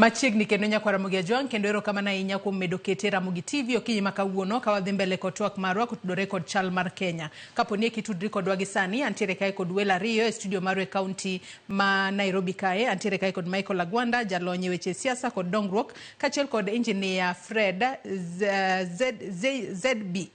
Machiegni kendo nyakwar Ramogi Ajwang' kendo erokamano ahinya kuom medo kete Ramogi TV okinyi ma kawuono ka wadhi mbele kod twak marwa kotudore kod chal mar Kenya. Kapo ni kitudri kodwa gi sani, antiere kae kod welo ariyo e studio marwa e kaunti ma Nairobi kae. Antiere kae kod Michael Agwanda, jalony e weche siasa kod dongruok, kaachiel kod engineer Fred Z, Z, ZB.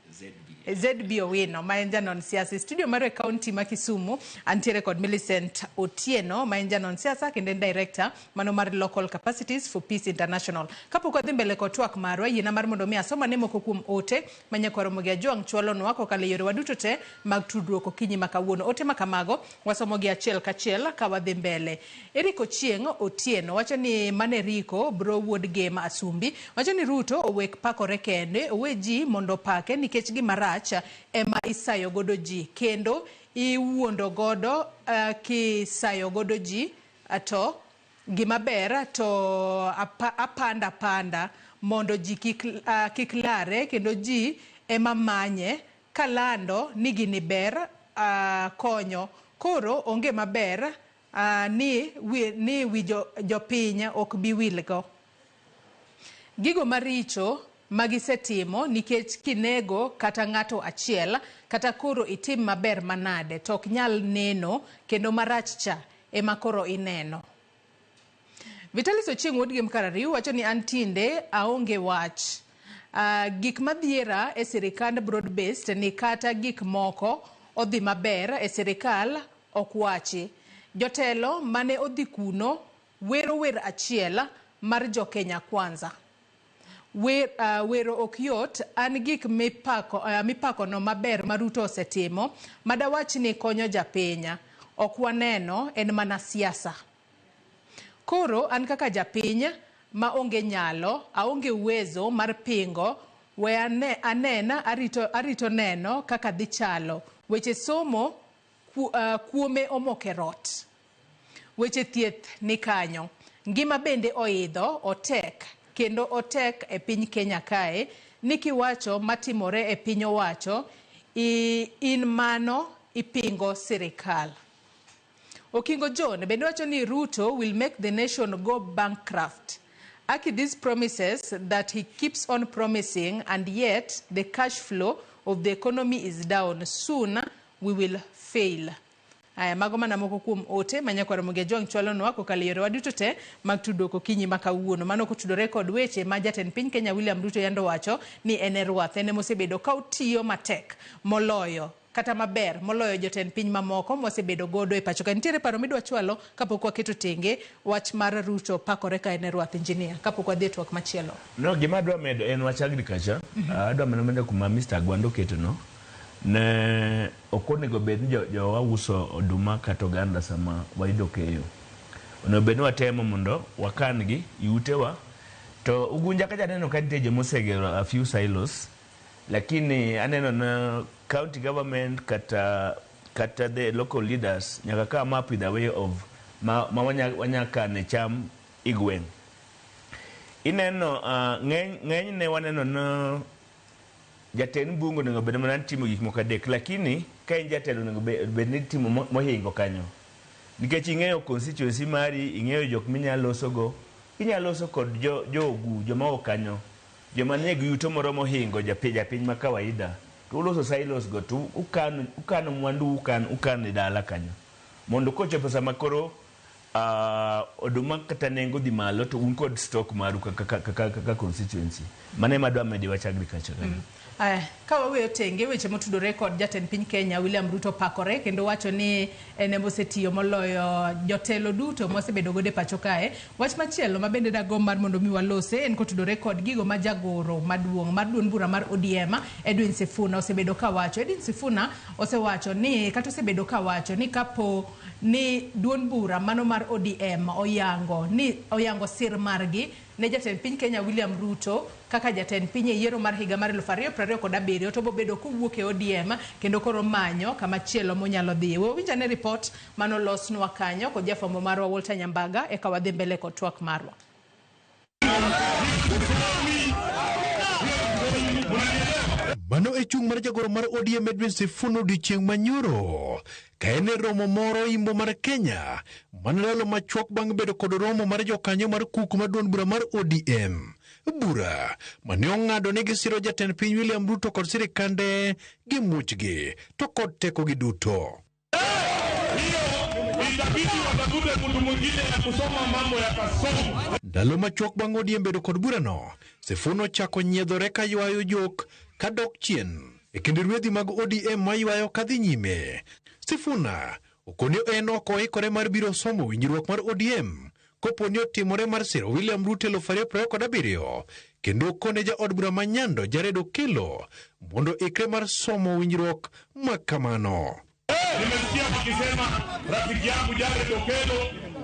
ZB Owino ma en janon siasa e studio marwa e kaunti ma Kisumu. Antiere kod Millicent Otieno ma en janon siasa kendo en director mano mar Local Capacities for Peace International. Kapok wadhi mbele kod twak marwa, yiena mar mondo mi asomane moko kuom ote ma nyakwar Ramogi Ajwang' chwalonwa kokalo e yorewa duto te mag tudruok okinyi ma kawuono. Ote ma kamago wasomogi achiel kachiel ka wadhi mbele. Eric Ochieng' Otieno wacho ni mane Eriko bro wuod Gem Asumbi wacho ni Ruto owek pakore kende, owe ji mondo opake nikech gima rach ema isayo godo ji kendo iwuondo godo kisayo godo ji to gima ber to apanda apanda mondo ji kik lare kendo ji ema manye kalando ni gini ber konyo koro onge maber ni wi jopiny ok bi wilgo. Gigo maricho magisetimo nikech kinego kata ng'ato achiel kata koro itim maber manade to ok nyal neno kendo marach cha ema koro ineno. Vitalis Ochieng' wuod Gem Karariu wacho ni an tinde aonge wach. Gik madhiera e sirikand broad based ni kata gik moko odhi maber e sirikal ok wachi. Jotelo mane odhi kuno wero wer achiel mar jo Kenya Kwanza. Wero ok yot, an gik mipako no maber ma Ruto osetimo, madawach ni konyo japiny, ok waneno en mana siasa. Koro an kaka japiny ma onge nyalo, aonge uwezo mar pingo, we anen arito neno kaka dhi chalo. Weche somo kuome omoke rot. Weche thieth ni kanyo. Ngima bende oidho, otek, kendo otek e piny Kenya kae, ni kiwacho matimore e piny owacho, in mano ipingo sirikal. Okingo John bende wacho ni Ruto will make the nation go bankrupt. Aki these promises that he keeps on promising and yet the cash flow of the economy is down. Soon we will fail. Aya, mago mana moko kuom ote ma nyakwar Ramogi Ajwang' chwalonwa kokalo e yorewa duto te mag tudruok okinyi ma kawuono. Mano kotudore kod weche ma jatend piny Kenya William Ruto yando wacho ni en e rwath, en emosebedo ka otiyo matek moloyo kata maber moloyo jotend piny mamoko mwasebedo godo e pacho ka. Nitiere paro midwa chwalo kapok waketo tenge wach mar Ruto pakore ka en e rwath engineer kapok wadhi e twak machielo. No, gima adwa medo en wach agriculture. Adwa mana medo kuma Mr. Agwando oketo no. Ne ok onego bed ni jowa uso oduma kata oganda sama wayudo keyo. Onego bed ni watemo mondo wakan gi e utewa. To Ugunja kacha aneno ka nitie joma osegero a few silos. Lakini aneno na county government kata the local leaders nyaka come up with a way of ma wanya kane cham e gweng'. Ineno ng'eny ne waneno na jatend bunge onego bed mana timo gik moko adek, lakini ka in jatelo onego bed ni itimo mohingo kanyo. Nikech ing'eyo constituency mari, ing'eyo jok minyalo loso go, inyalo loso kod jogu, joma ok kanyo, joma nie gi yuto moro mohingo japiny ma kawaida. To uloso silos go to ukano mwandu ukano e dala kanyo. Mondo kochopo sama koro oduma kata nengo dhi malo to un kod stock maru kaka constituency. Mano ema adwa medo e wach agriculture kanyo. Aya, ka waweyo tenge weche motudore kod jatend piny Kenya William Ruto pakore kendo wacho ni en ema osetiyo moloyo jotelo duto mosebedo godo e pacho kae. Wach machielo ma bende dagomb mar mondo mi walose en kotudore kod gigo ma jagoro maduong' mar duond bura mar ODM Edwin Sifuna osebedo kawacho. Edwin Sifuna osewacho ni kata osebedo kawacho ni kapo ni duond bura mano mar ODM oyango ni oyango sir margi ne jatend piny Kenya William Ruto kaka jatend piny e yiero mar higa mar 2027 to bobedo kowuok e ODM kendo koro manyo kama chielo monyalo dhiye. We wawinj ane report manolosnwa kanyo kod jafwambo marwa Walter Nyambaga eka wadhi mbele kod twak marwa. Mano e chung' mar jagoro mar ODM Edwin Sifuna odiochieng' manyoro ka en e romo moro imbo mar Kenya mana ndalo machuok bang' bedo kod romo mar jokanyo mar kuku mar duond bura mar ODM. Bura mane ong'ado ni gisiro jatend piny William Ruto kod sirikande gi muchgi to kod tekogi duto. Itabidi watafute mtu mwingine ya kusoma mambo ya Kasongo. Ndalo machuok bang' ODM bedo kod burano, Sifuna ochako nyiedhore ka ywayo jok kadok chien e kind rwedhi mag ODM maywayo kadhi nyime. Sifuna okoni en ok oikore mar biro somo winjruok mar ODM kopo ni otimore mar siro William Ruto 2027 kendo okone jaod bura ma Nyando Jared Okello mondo ikre mar somo winjruok ma kamano. Nimesikia wakisema rafiki yangu Jared Okello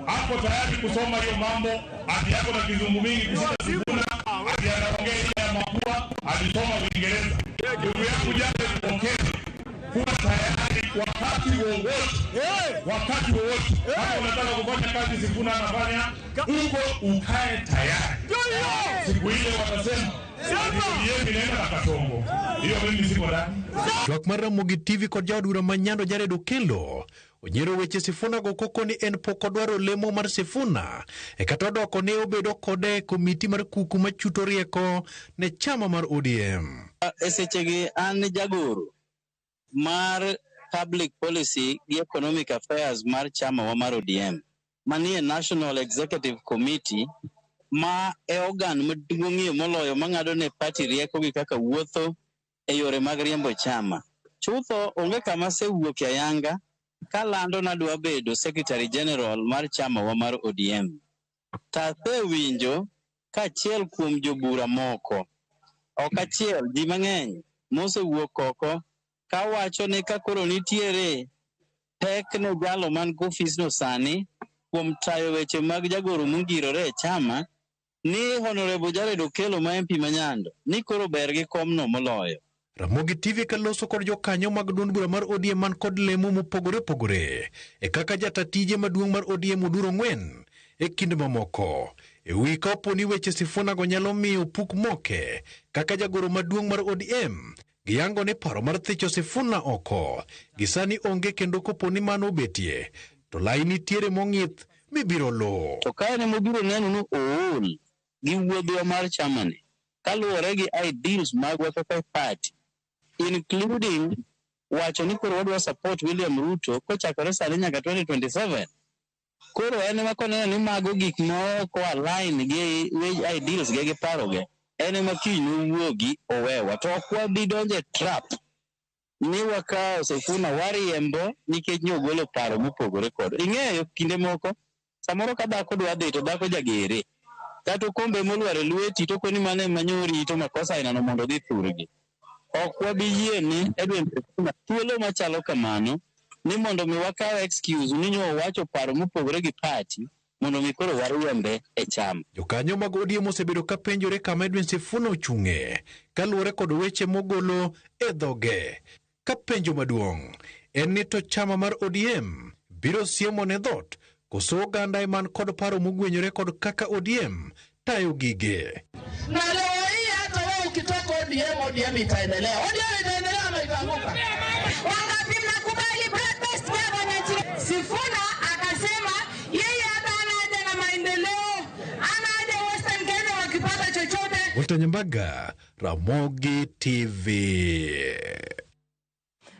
ako tayari kusoma hiyo mambo, ati yako na kizungu mingi kushinda Sifuna, ati anaongea ile ya mapua, alisoma Uingereza. Ndugu yangu Jared Okello, kuwa tayari wakati wowote, wakati wowote. Kama unataka kufanya kazi Sifuna anafanya huko, ukae tayari. Siku ile watasema ODM inaenda na Kasongo, hiyo mimi siko ndani. Twak mar Ramogi TV kod jaod bura ma Nyando Jared Okello onyiero weche Sifuna go koko ni en pok odwaro lemo mar Sifuna e kata odoko ne obedo kode e komiti mar kuku machuto rieko ne chama mar ODM. E sechegi an jagoro mar Public Policy gi Economic Affairs mar chama wa mar ODM manie National Executive Committee ma e organ maduong'ie moloyo mang'ado ne party rieko gi kaka wuotho e yore mag riembo chama. Chutho onge kama asewuoke ayanga kalando nadwa bedo Secretary General mar chama wa mar ODM. To asewinjo kaachiel kuom jobura moko, ok achiel, ji mang'eny mosewuok oko kawacho ni ka koro nitiere pek ne jalo man go ofisno sani kuom tayo weche mag jagoro mongirore e chama ni Honorable Jared Okello ma MP ma Nyando ni koro ber gi komno moloyo. Ramogi TV kaloso kod jokanyo mag duond bura mar ODM man kod lemo mopogore opogore e kaka jata tije maduong' mar ODM Oduro Ng'wen e kind mamoko. E wi kapo ni weche Sifuna go nyalo miyo puk moke kaka jagoro maduong' mar ODM giyango ni paro mar thicho Sifuna oko gisani onge kendo kopo ni mano obetie to lai nitiere mong'ith mibiro luwo. To ka en emobiro neno ni ool gi wuodhwa mar chamani kaluwore gi ideals magwa kaka party including wacho ni koro wadwa support William Ruto kochakore sani nyaka 2027. Koro en ema koneno ni mago gik ma ok align gi ideals ge gi paroge, en ema kiny nowuogi owewa. To ok wabi donjo e trap ni wakawo Sifuna wariembo nikech nyogolo paro mopogore kod. Ing'eyo kinde moko samoro ka dhako dwa dhi to dhako jagere. Kata okombe molwar e lweti to koni mano ema nyorito makosa ainano mondo odhi thurgi. Ok wabi yie ni Edwin Sifuna thuolo machalo kamano ni mondo mi wakaw excuse ni nyo owacho paro mopogore gi party mondo mi koro wariembe e chama. Jokanyo mag ODM osebedo ka penjore kama Edwin Sifuna ochung'e kaluwore kod weche mogolo e dhoge. Ka penjo maduong' en ni to chama mar ODM biro siemo ne dhot koso oganda eman kod paro mogwenyore kod kaka ODM tayo gige. Na leo hii hata wewe ukitoka ODM, ODM itaendelea. ODM itaendelea ama itaanguka? Wangapi mnakubali broad-based government? Sifuna akasema yeye hata hana haja na maendeleo, hana haja Western Kenya wakipata chochote. Walter Nyambaga, Ramogi TV.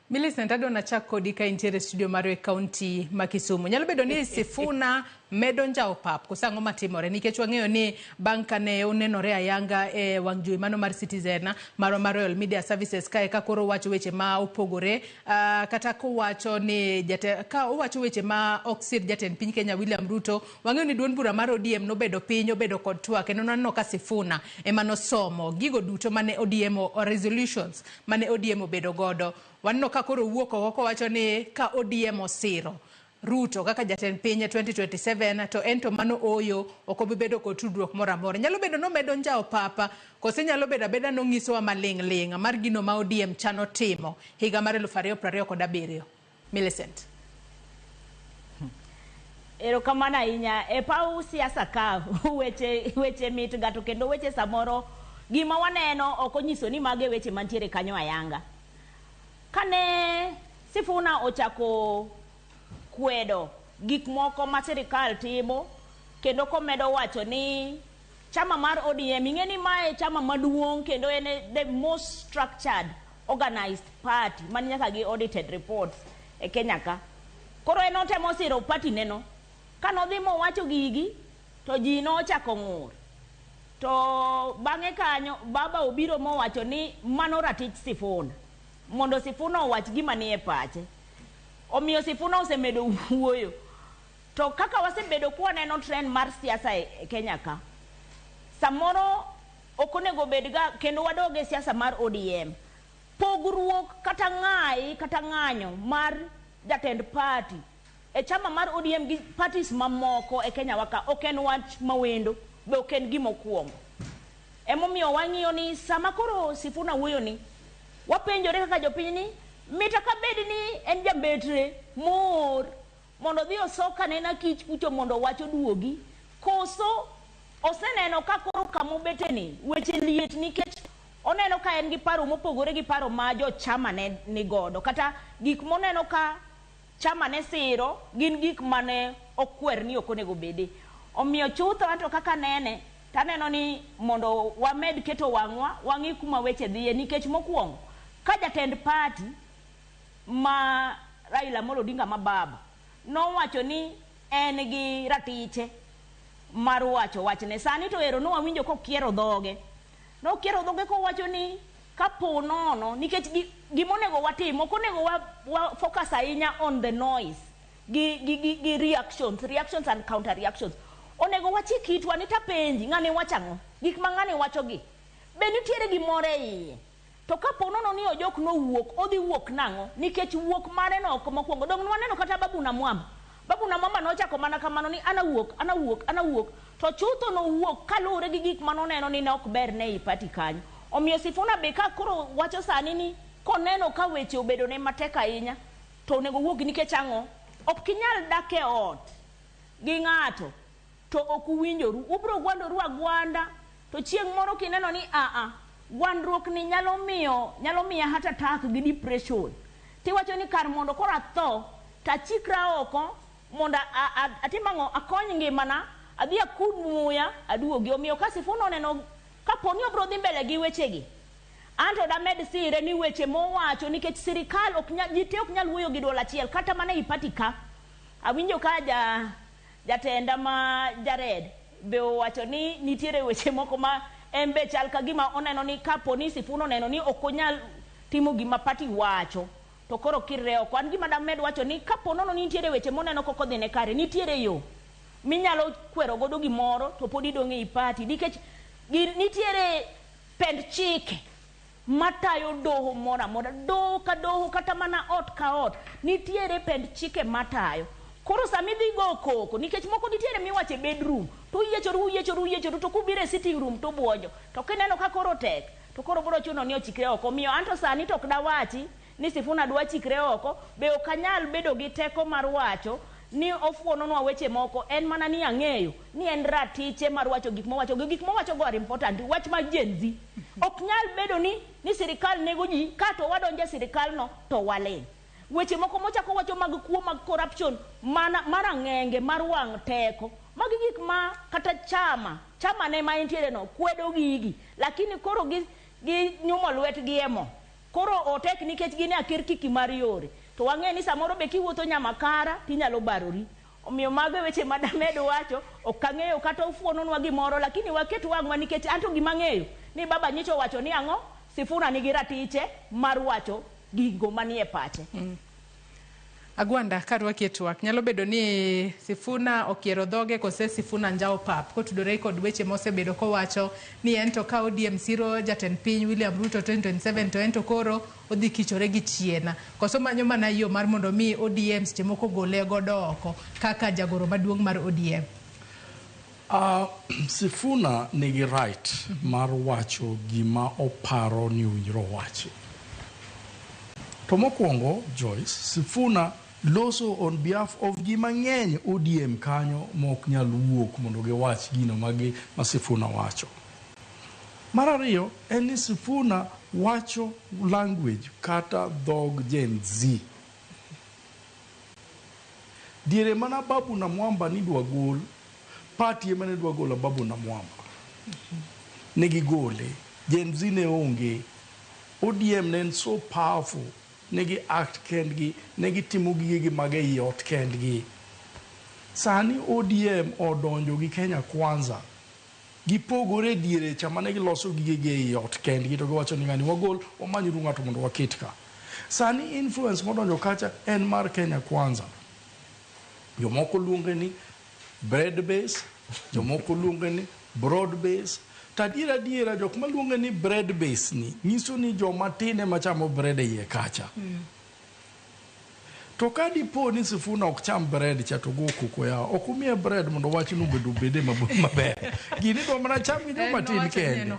Millicent, adwa nachak kodi ka intiere studio marwa e kaunti ma Kisumu. Nyalo bedo ni Sifuna medo njawo pap koso ang'o matimore nikech wang'eyo ni bang' kane onenore ayanga e wang' jowi mano mar Citizen marwa mar Royal Media Services kae ka koro owacho weche ma opogore kata kowacho ni ka owacho weche ma ok sir jatend piny Kenya William Ruto. Wang'eyo ni duond bura mar ODM nobedo piny obedo kod twak kendo naneno ka Sifuna ema nosomo gigo duto mane ODM resolutions mane ODM obedo godo. Waneno ka koro owuok oko kowacho ni ka ODM osiro Ruto kaka jatend piny e 2027 to en to mano oyo ok obi bedo kod tudruok moro amora. Nyalo bedo nomedo njawo papa kose nyalo bedo abeda nong'isowa maling' ling' mar gino ma ODM chano timo higa mar 2027. Millicent. Erokamano ahinya. E paw siasa ka weche mit ga to kendo weche samoro Gima waneno ok onyiso ni mago e weche mantiere kanyo ayanga. Kane Sifuna ochako kwedo gik moko ma sirikal timo kendo komedo wacho ni chama mar ODM, ing'e ni mae chama maduong' kendo en the most structured organized party man nyaka gi audited reports e Kenya ka. Koro en otemo siro party neno. Kanodhi mowacho gigi to ji nochako ng'ur. To bang'e kanyo baba obiro mowacho ni mano ratich Sifuna. Mondo Sifuna owach gima nie pache. Omiyo Sifuna osemedo wuoyo. To kaka wasebedo kwaneno trend mar siasa e Kenya ka, samoro ok onego bed ga kendo wadog e siasa mar ODM. Pogruok kata ng'ayi kata ng'anyo mar jatend party e chama mar ODM gi parties mamoko e Kenya wa ka ok en wach mawendo, be ok en gima okuongo. Emomiyo wang'iyo ni sama koro Sifuna wuoyo ni, wapenjore kaka jopiny ni mita ka bed ni en jambetre moor mondo odhi oso kanena kich kucho mondo wach oduogi, koso oseneno ka koro kamobete ni weche liet nikech oneno ka en gi paro mopogore gi paro ma jo chama ne ni godo, kata gik moneno ka chama ne siro gin gik mane okwer ni ok onego bede. Omiyo chutho anto kaka nene taneno ni mondo wamed keto wang'wa wang'i kuma weche dhiye, nikech mokwongo ka jatend party ma Raila Amolo Odinga ma baba nowacho ni en gi ratiche mar wacho wachne, sani to ero nowawinjo kokiero dhoge. Nokiero dhoge kowacho ni kapo nono nikech gimonego watim ok onego wa focus ahinya on the noise gi reactions and counter reactions. Onego wachik itwa ni tapenji ng'ani wacho ang'o, gik ma ng'ani wacho gi be nitiere gimoro e iye. To kapo nono ni Ojok nowuok, odhi wuok nang'o? Nikech wuok mare no ok mokwongo. Dong' nwaneno kata Babu na Mwamba. Babu na Mwamba nochako mana kamano ni an awuok, an awuok, an awuok. To chutho nowuok kaluwore gi gik manoneno ni ne ok ber ne ei party kanyo. Omiyo Sifuna be ka koro wacho sani ni koneno ka weche obedo ne matek ahinya, to onego owuogi nikech ang'o? Ok inyal dak e ot gi ng'ato to ok uwinjoru. Ubro gwandoru agwanda to chieng' moro kineno ni aa, gwandruok ni nyalo miya heart attack gi depression. Tiwacho ni kar mondo koro atho, tachikra oko mondo atim ang'o, akony ngimana, adhi akud muya, aduogi. Omiyo ka Sifuna oneno kapo ni obro dhi mbele gi wechegi, anto damed sire ni weche mowacho nikech sirikal ok nyal, ji te ok nyal wuoyo gi duol achiel kata mana ei party ka. Awinjo ka jatenda ma Jared be owacho ni nitiere weche moko ma en be chal ka gima oneno ni kapo ni Sifuna oneno ni ok onyal timo gima party wacho, to koro kirre oko. An gima damed wacho ni kapo nono ni nitiere weche moneno kok odhine kare, nitiere yo minyalo kwero godo gimoro to pod idong' ei party, nikech nitiere pend chike matayo doho moro amora, doho ka doho, kata mana ot ka ot nitiere pend chike matayo. Koro sama idhi go koko, nikech moko nitiere miwacho e bedroom to uyiechoru, uyiechoru, uyiechoru, to kubiro e sitting room to buonjo, to kineno ka koro tek to koro biro chuno ni ochikre oko. Omiyo anto sani to ok dawachi ni Sifuna dwa chikre oko, be ok anyal bedo gi teko mar wacho ni ofuononwa weche moko. En mana ni ang'eyo ni en ratiche mar wacho gik mowacho go. Gik mowacho go are important. Wach mar Gen Z ok nyal bedo ni sirikal nego ji kato wadonjo e sirikal no to waling'. Weche moko mochako wacho mag kuo, mag corruption, mana mar ang'enge, mar wang' teko, magi gik ma kata chama ne ma entiere no kwedo gigi, lakini koro gi nyumo lwetgi e mo. Koro otek nikech gin e akirkiki mar yore. To wang'e ni samoro be kiwuotho nyamakara tinyalo barori. Omiyo mago e weche ma damed wacho. Ok ang'eyo kata ofuononwa gimoro, lakini waket wang'wa nikech anto gima ang'eyo ni baba nyicho wacho ni ang'o, Sifuna nigi ratiche mar wacho gigo manie pache. Agwanda, karwaki e twak, nyalo bedo ni Sifuna okiero dhoge kose Sifuna njawo pap kotudore kod weche mosebedo kowacho ni en to ka ODM siro jatend piny William Ruto 2027 to en to koro odhi kichore gi chien. Koso manyo mana yo mar mondo mi ODM seche moko gole godo oko kaka jagoro maduong' mar ODM. Sifuna nigi right mar wacho gima oparo ni owinjore owachi. To mokwongo, Joyce, Sifuna loso on behalf of ji mang'eny ODM kanyo mok nyal wuok mondo giwach gino ma Sifuna wacho. Mar ariyo en ni Sifuna wacho language kata dhog Gen Z. Diere mana Babu na Mwamba nidwa gol, party ema ne dwa golo Babu na Mwamba. Ne gigole. Gen Z ne onge. ODM ne en so powerful. Ne gi act kendgi, ne gitimo gigegi mag ei ot kendgi. Sani ODM odonjo gi Kenya Kwanza. Gipogore diere cha mane giloso gigegi ei ot kendgi to giwacho ni ng'ani wagol, wamanyuru ng'ato mondo waket ka. Sani influence modonjo kacha en mar Kenya Kwanza. Jomoko luonge ni bread base, jomoko luonge ni broad base. To adiera adiera jok maluonge ni bread base ni nyiso ni joma tin ema chamo bread e iye kacha. To ka dipo ni Sifuna ok cham bread cha to go koko yawa. Ok umiye bread mondo wachno obed obede maber. Gini idwa mana cham gi joma tin kende.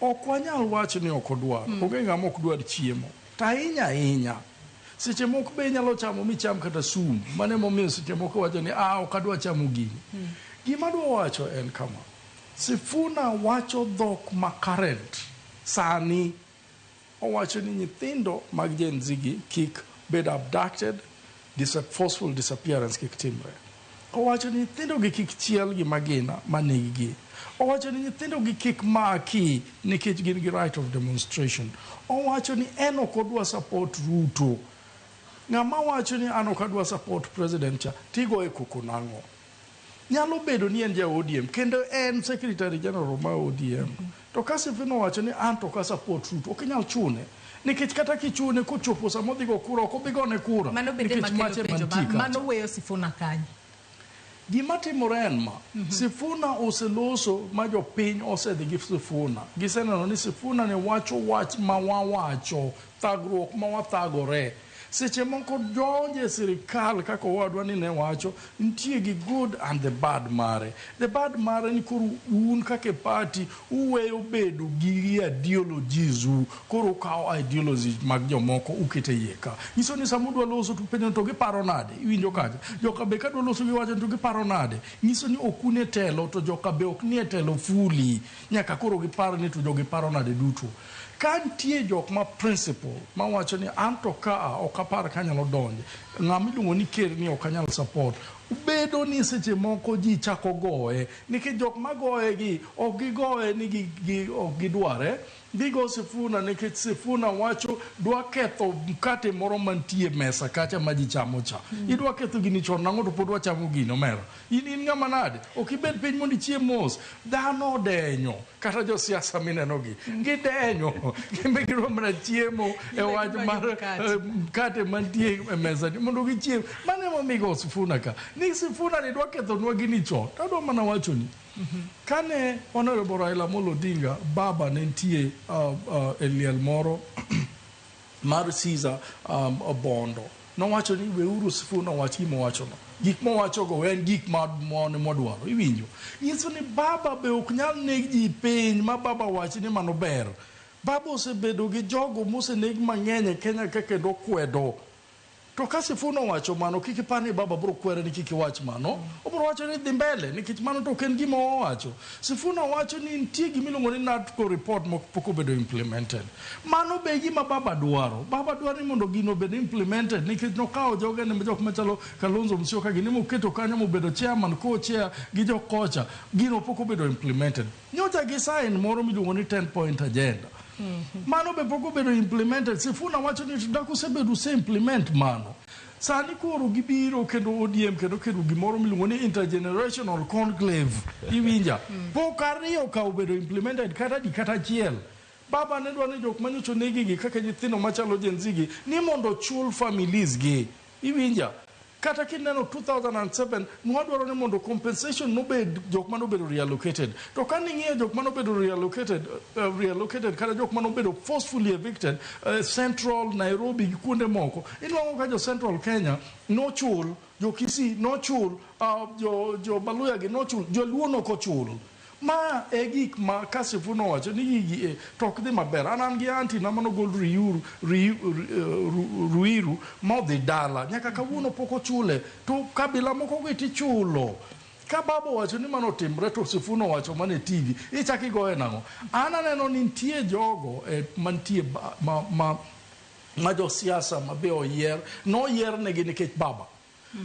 Ok wanyal wacho ni ok odwar. Onge ng'ama ok dwar chiemo. To ahinya ahinya, seche moko be inyalo chamo micham kata sum. Mano emomiyo seche moko iwacho ni ah ok adwa chamo gini. Gima adwa wacho en kama. Sifuna wacho dhok ma current sani. Owacho ni nyithindo mag Gen Z gi kik bed abducted, forceful disappearance kik timre. Owacho ni nyithindo gi kik chiel gi magina maneg gi. Owacho ni nyithindo gi kik maki nikech gin gi right of demonstration. Owacho ni en ok odwa support Ruto. Ng'ama wacho ni an ok adwa support president cha tigoye koko nang'o? Nyalo bedo ni en ja ODM kendo en secretary general ma ODM. To ka Sifuna owacho ni an to ok a support Ruto, ok inyal chune. Nikech kata kichune kochopo sama odhi go kura, ok obi gone kura. Mano bende Nikech makelo mache penjo mantie kacha. mano weyo Sifuna kanye? Gima timore en ma, Sifuna oseloso ma jopiny osedhi gi Sifuna. Giseneno ni Sifuna ne wacho wach ma wawacho, thagruok ma wathagore. Seche moko donjo e sirikal kaka owadwa ni ne wacho, nitie gi good and the bad mare. The bad mare ni koro un kaka e party uweyo bedo gi ideologies u, koro ukawo ideologies mag jomoko ukete iye ka. Nyiso ni sama udwa loso to upenjo to giparo nade, iwinjo kacha. Joka be kadwa loso giwacho to giparo nade. Nyiso ni ok un e telo to joka be ok nie telo fully. Nyaka koro gipar ni to jogi paro nade duto. Ka nitie jok ma principle mawacho ni an to kaa ok apar ka anyalo donje, ng'ama iluongo ni ker ni ok anyal support, bedo ni seche moko ji chako goye, nikech jok magoye gi ok gigoye ni ok gidware, gigo Sifuna nikech Sifuna wacho dwa ketho mkate moro mantie mesa kacha ma ji chamo cha. Idwa ketho gini chon nang'o to pod wachamo gini omera. In ng'ama nade? Ok ibed piny mondo ichiem mos. Dhano odenyo. Kata josiasa mineno gi. Gidenyo. Gimbe gidwa mana chiemo e wach mar mkate mantie e mesa ni mondo gichiem. Mano emomiyo igo Sifuna ka. Ni Sifuna ni dwa kethonwa gini chon. Tadwa mana wacho ni. Kane Honorable Raila Amolo Odinga baba ne nitie e liel moro mar Caesar Bondo, nowacho ni weuru Sifuna owach gima owachono. Gik mowachogo en gik ma mwadwaro, iwinjo. Nyiso ni baba be ok nyal neg ji piny ma baba wach ni mano ber. Baba osebedo gi jogo moseneg mang'eny e Kenya ka kendo kwedo. To ka Sifuna owacho mano, kik ipar ni baba biro kwere ni kik iwach mano. Obiro wacho ni dhi mbele, nikech mano to ok en gima owacho. Sifuna wacho ni nitie gima iluongo ni NADCO report ma pok obedo implemented. Mano be gima baba dwaro. Baba dwaro ni mondo gino obed implemented, nikech nokawo jogene jok machalo Kalonzo Musyoka gini moketo kanyo mobedo chairman, co-chair gi jokocha. Gino pok obedo implemented. Nyocha gi sign moro miluongo ni 10 point agenda. Mano be pok obedo implemented. Sifuna wacho ni dak usebedo use implement mano. Sani koro gibiro kendo ODM kendo kelo gimoro miluongo ni intergenerational conclave. Iwinja? Pok ariyo ka obedo implemented kata di kata achiel. Baba ne dwaro ni jok manyocha onegi gi kaka nyithindo machalo Gen Z gi ni mondo ochul families gi. Iwinja? Kata kineno 2007 nwadwaro ni mondo compensation nobed jok manobedo reallocated. To ka ning'iyo jok manobedo reallocated kata jok manobedo forcefully evicted Central, Nairobi gi kuonde moko, inwang'o ka jo Central Kenya nochul, jo Kisii nochul, jo Baluya gi nochul, joluo nokochul. Ma e gik ma ka Sifuna owacho ni gigi e to ok dhi maber. An gi auntie na manogol Ruiru modhi dala. Nyaka kawuono pok ochule. To kabila moko gi tichulo. Ka baba owacho ni mano otimre to Sifuna owacho mana e TV, ichako igoye nang'o? An aneno ni nitie jogo e, mantie ba, ma, ma, ma josiasa ma be oyier, noyier negi nikech baba.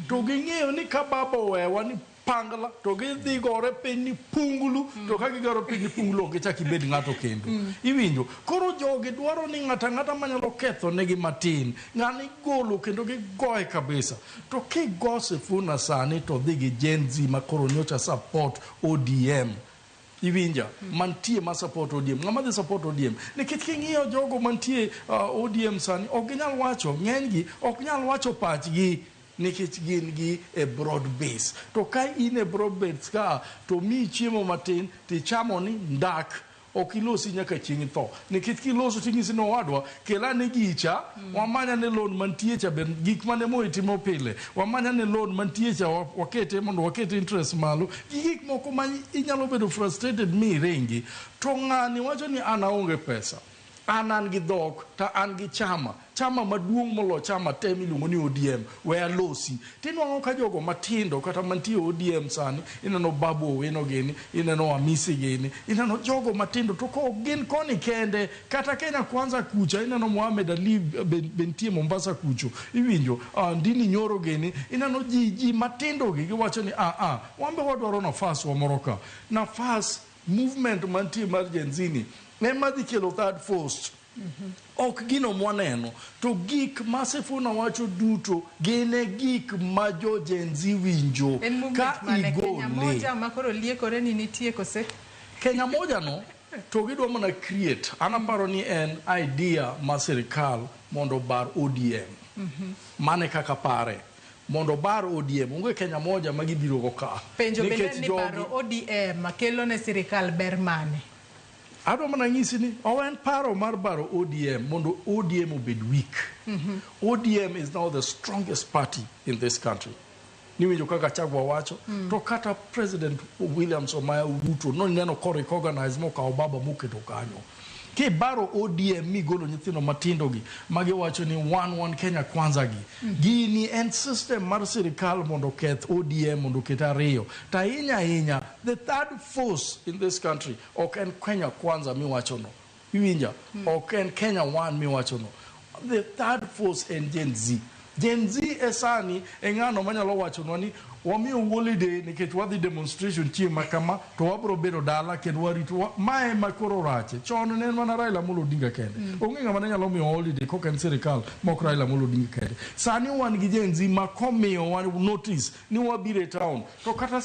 To ging'eyo ni ka baba owewa ni pangla to gidhi gore piny ni pungulu to ka gigoro piny ni pungulu ok gichak ibed ng'ato kendo. Iwinjo? Koro jogi dwaro ni ng'ato ang'ata manyalo ketho negi matin, ng'ano igolo kendo gigoye kabisa. To kigo Sifuna sani to dhi gi Gen Z ma koro nyocha support ODM. Iwinja? Mantie ma support ODM. Ng'ama dhi support ODM? Nikech king'iyo jogo mantie ODM sani, ok ginyal wacho, ng'enygi ok nyal wacho pachgi nikech gin gi e broad base. To ka in e broad base ka to miyi chiemo matin tichamo ni ndak ok ilosi nyaka chieng' itho. Nikech kiloso ting'isi ni owadwa kel ane gicha, wamany ane loan mantie cha be gik mane Moi timo pile. Wamany ane loan mantie cha wakete mondo waket interest malo. Gi gik moko ma inyalo bedo frustrated mi iringi. To ng'ani wacho ni an aonge pesa. An an gi dhok to an gi chama. Chama maduong' molo chama te miluongo ni ODM. We alosi. Tinwang'o ka jogo matindo kata mantie ODM sani, ineno Babu Owino gini, ineno Hamisi gini, ineno jogo matindo to ko gin koni kende, kata Kenya Kwanza kucha, ineno Mohamed Ali be nitie Mombasa kucho, iwinjo, Ndini Nyoro gini, ineno ji matindo gi giwacho ni a a, wan be wadwaro nafas wa moro ka. Nafas, movement mantie mar Gen Z ni, ema dhi kelo third force. Ok gino mwaneno, to gik ma Sifuna wacho duto gin e gik ma jo Gen Z winjo. En movement Ka mane? Kenya igole. Moja ma koro liekore ni nitie kose? Kenya Moja no to gidwa mana create. An aparo ni en idea ma sirikal mondo obar ODM. Mane kaka pare. Mondo obar ODM. Onge Kenya Moja ma gibiro go ka. Penjo bende Nikech ni jogi baro ODM kelo ne sirikal ber mane? Adwa mana nyisi ni owen paro mar baro ODM mondo ODM obed weak. ODM is now the strongest party in this country. Niwinjo kaka Gachagua wacho, to kata President William Samoei Ruto noneno ko recognize mokawo baba moketo kanyo. Kibaro ODM migolo nyithindo matindo gi magiwacho ni wan Kenya Kwanza gi. Gini en system mar sirikal mondo oketh ODM mondo oket ariyo. To ahinya ahinya, the third force in this country ok en Kenya Kwanza miwacho no. Iwinja? Ok en Kenya One miwacho no. The third force en Gen Z. Gen Z e sani e ng'ano manyalo wachonwa ni wamiyo holiday nikech wadhi demonstration chieng' ma kama to wabro bedo dala kendo warito. Mae ema koro rache. Chon ne en mana Raila Amolo Odinga kende. Onge ng'ama ne nyalo miyo holiday kok en sirikal mok Raila Amolo Odinga kende. Sani wan gi Gen Z ma komiyowa notice ni wabiro e town to kata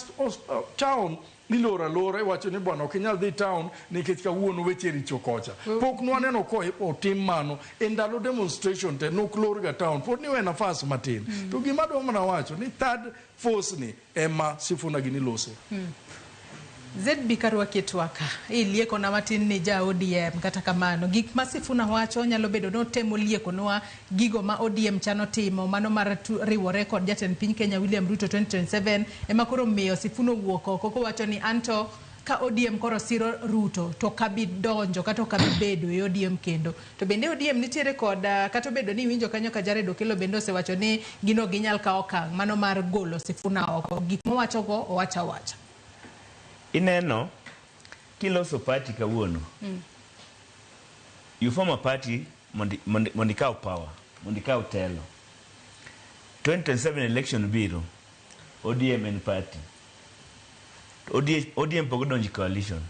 town iloro alora iwacho ni bwana ok inyal dhi town nikech kawuono weche richo kocha. Pok nwaneno ko otim mano e ndalo demonstration te nok lor ga town pod niwe nafas matin. To gima adwa mana wacho ni third force ni ema Sifuna gini lose. ZB karwaki e twaka, iliekona matin ni ja ODM kata kamano. Gik ma Sifuna wacho nyalo bedo ni otemo liekonwa gigo ma ODM chano timo, mano mar riwore kod jatend piny Kenya William Ruto 2027 ema koro miyo Sifuna owuok oko kowacho ni anto ka ODM koro siro Ruto to kabi donjo kata ok abi bedo e ODM kendo. To bende ODM nitiere kod kata obedo ni iwinjo kanyo ka Jared Okello bende osewacho ni gin ok ginyal kawo okang' mano mar golo Sifuna oko. Gik mowachogo owacho awacha. Ineno, kiloso party kawuono, you form a party mondo ikaw power, mondo ikaw telo. 2027 election biro, ODM en party. ODM pok odonjo e coalition.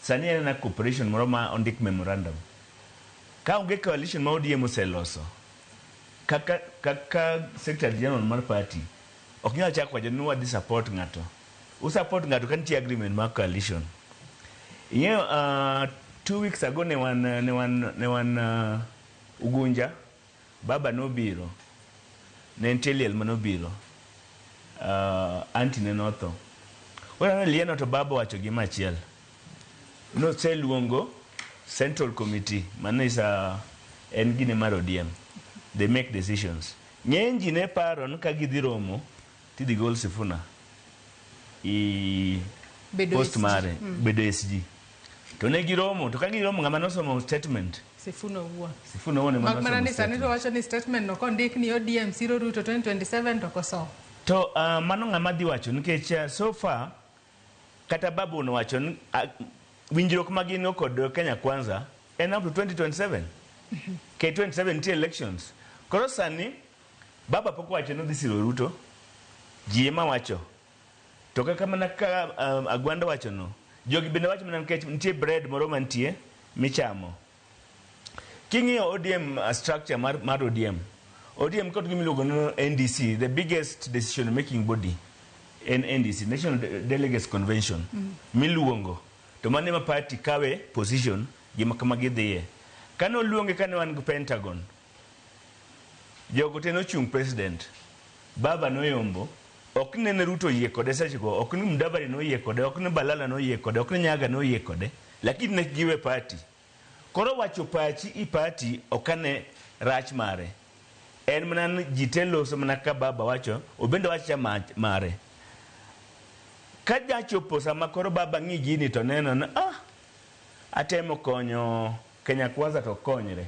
Sani en na cooperation moro ma ondik memorandum. Ka onge coalition ma ODM oseloso, kaka secretary general mar party, ok nyal chako wacho ni wadhi support ng'ato. U support ng'ato ka nitie agreement mar coalition. Ing'eyo, 2 weeks ago ne wan Ugunja, baba nobiro, ne nitie liel manobiro, auntie ne notho. Koro lieno to baba owacho gima achiel. Noseluongo Central Committee, mano is en gine mar ODM. They make decisions. Ng'eny ji ne paro ni ka gidhi romo, tidhi gol Sifuna i Bedo post SG. mare, bedo SG. To ne giromo, to ka giromo ng'ama nosomo statement. Sifuna owuon. Sifuna owuon ema Mak mana nosomo ni sani to statement. wacho ni statement no kondik ni ODM siro Ruto 2027 to kosomo. To mano ng'ama dhi wacho nikech so far kata Babu nowacho ni winjruok ma gin go kod Kenya Kwanza en up to 2027. K27 nitie elections. Koro sani Baba pok owacho ni odhi siro Ruto. Ji ema wacho. To kaka mana ka Agwanda wacho no, jogi bende wacho mana nikech nitie bread moro mantie michamo. King'iyo ODM structure mar ODM, ODM kod gima iluongo ni NDC, the biggest decision making body en NDC, National Delegates Convention, miluongo. To mano ema party kawe position gima kama gidhiye. Kane oluonge kane wan gi Pentagon, jogo te nochung' president. Baba noyombo, ok ni nene Ruto oyie kode sechego, ok ni Mudavadi noyie kode, ok ni Balala noyie kode, ok ni Nyaga noyie kode, lakini ne giwe party. Koro wacho pachi i party ok ane rach mare. En mana ni ji te loso mana ka Baba wacho, obende wacho mare. Ka jachopo sama koro Baba ng'i gini to neno ni atemo konyo Kenya Kwanza to konyre.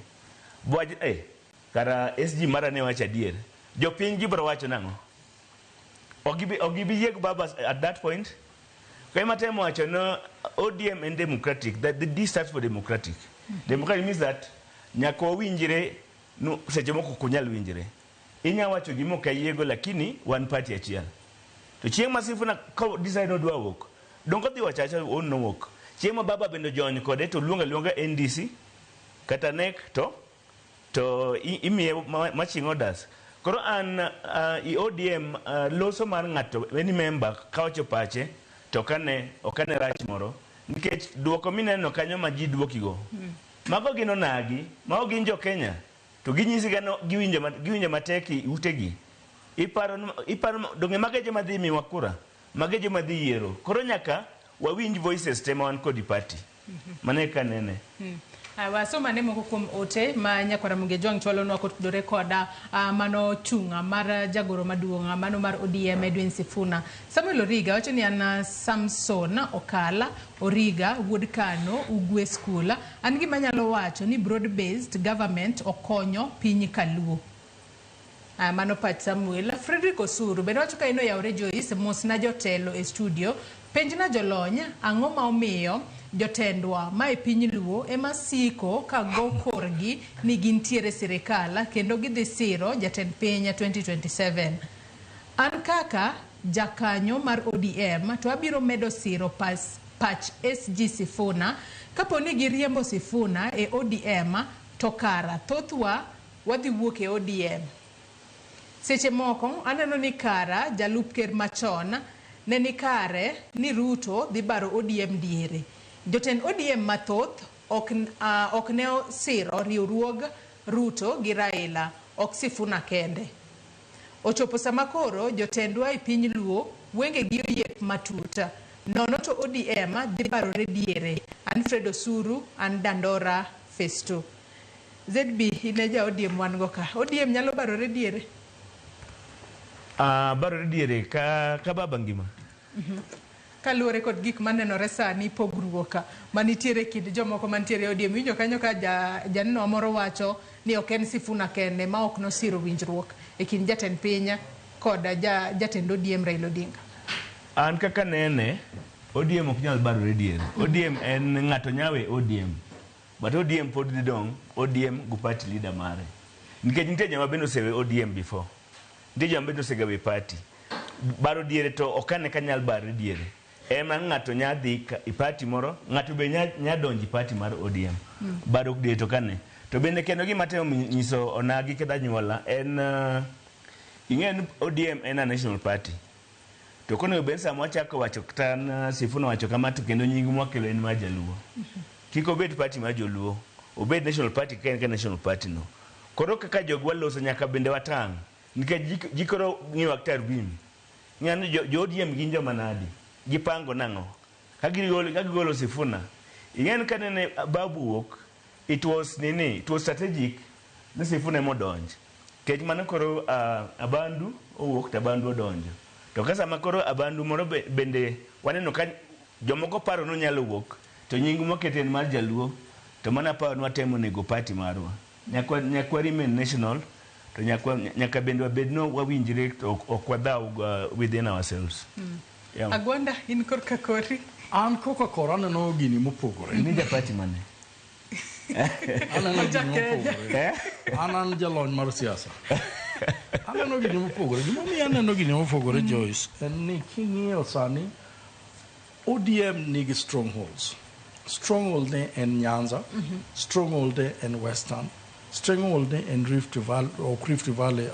Bwaj kara SG mara ne wacho adier. Jopiny gibiro wacho nang'o? Ok gibi yie gi Baba at that point. Kama temo wacho no ODM en democratic, that the D stands for democratic. Democratic means that nyaka wawinjre no seche moko ok onyal winjre. Inya wacho gima ok ayiego lakini wan party achiel. To chieng' ma Sifuna ka decide odwa wuok, donge odhi wacho awacha on nowuok. Chieng' ma Baba bende ojony kode to luongo aluonga NDC kata NEC to imiye marching orders. Koro an i ODM loso mar ng'ato any member kawacho pache to ok ane rach moro nikech duoko mineno kanyo ma ji duokigo. Mago gin onagi, mago gin jo Kenya. To ginyisi ga no giwinjo matek i utegi. Iparo donge mago e joma dhi miwa kura, mago e joma dhi yiero. Koro nyaka wawinj voices te ma wan kod i party. Mano e ka nene. Wasoma ne moko kuom ote ma nyakwara Ramogi Ojwang' chwalonwa kotudore koda mano chung' mar jagoro maduong' mano mar ODM Edwin Sifuna. Samuel Origa wacho ni an Samson Okala Origa wuod Kano Ugwe School. An gima anyalo wacho ni broad based government okonyo piny Kaluo. Mano pach Samuel. Frederick Osuru bende wacho ka en oyawre Joyce mosna jotelo e studio. Penjna jolony ang'o ma omiyo jotendwa ma e piny Luo ema siko ka go korgi ni gintiere sirikal kendo gidhi siro jatend piny 2027. An kaka jakanyo mar ODM to abiro medo siro pach SG Sifuna. Kapo ni giriembo Sifuna e ODM to kara thothwa wadhi wuok e ODM. Seche moko aneno ni kara jalup ker machon ne ni kare ni Ruto dhi baro ODM diere. Jotend ODM mathoth ok ne osiro riwruog Ruto gi Raila, ok Sifuna kende. Ochopo sama koro jotendwa e piny Luo wengegi oyiep matut. Nono to ODM dhi barore diere. An Fred Osuru, an Dandora Phase 2. ZB, in e ja ODM wan go ka. ODM nyalo barore diere? Barore diere ka Baba ngima. Kaluwore kod gik manenore sani, pogruok manitiere kind jomoko mantiere e ODM. Iwinjo kanyo ka janeno moro wacho ni ok en Sifuna kende ma ok nosiro winjruok e kind jatend piny kod jatend ODM Raila Odinga. An kaka nene, ODM ok nyal barore diere. ODM en ng'ato nyawe ODM. But ODM pod dhi dong' ODM go party leader mare. Nikech nitie joma bende osewe ODM before. Nitie joma bende osegawe party. Baro diere to ok ane ka nyal barre diere. Ema ng'ato nya dhi i party moro, ng'ato be nya donjo i party mar ODM. Baro diere to kane. To bende kendo gima temo nyiso onagi kata anyuola en ing'eyo ni ODM en a national party. To konego bed sama wachako wacho kata Sifuna wacho kama to kendo nying mwakelo en mar Jaluo. Kik obed party mar Joluo, obed national party ka en ka national party no. Koro kaka jogwa loso nyaka bende watang'. Nikech ji koro ng'iyo kata bim. Ng'ano jo ODM gin joma nadi? Gipango nang'o? Ka gigolo Sifuna. Ing'eyo ni kanene Babu wuok, it was nini, it was strategic ni Sifuna ema odonj. Nikech mano koro Abandu owuok to Abandu odonjo. To ka sama koro Abandu moro bende waneno ka jomoko paro ni onyalo wuok, to nying mokete en mar Jaluo, to mano aparo ni watemo nego party marwa. Nyaka remain national, To nyaka bende wabed no wawinjre to ok wadhaw within ourselves. Yeah. Agwanda, in korka kori. An koka kora aneno gini mopogore. Ni japati mane? Aneno gini mopogore. An jalony mar siasa. Aneno gini mopogore. Gimomiyo aneno gini mopogore, Joyce, en ni king'iyo sani ODM nigi strongholds. Stronghold ne en Nyanza, stronghold ne en Western, stronghold ne en Rift Valley, ok Rift Valley,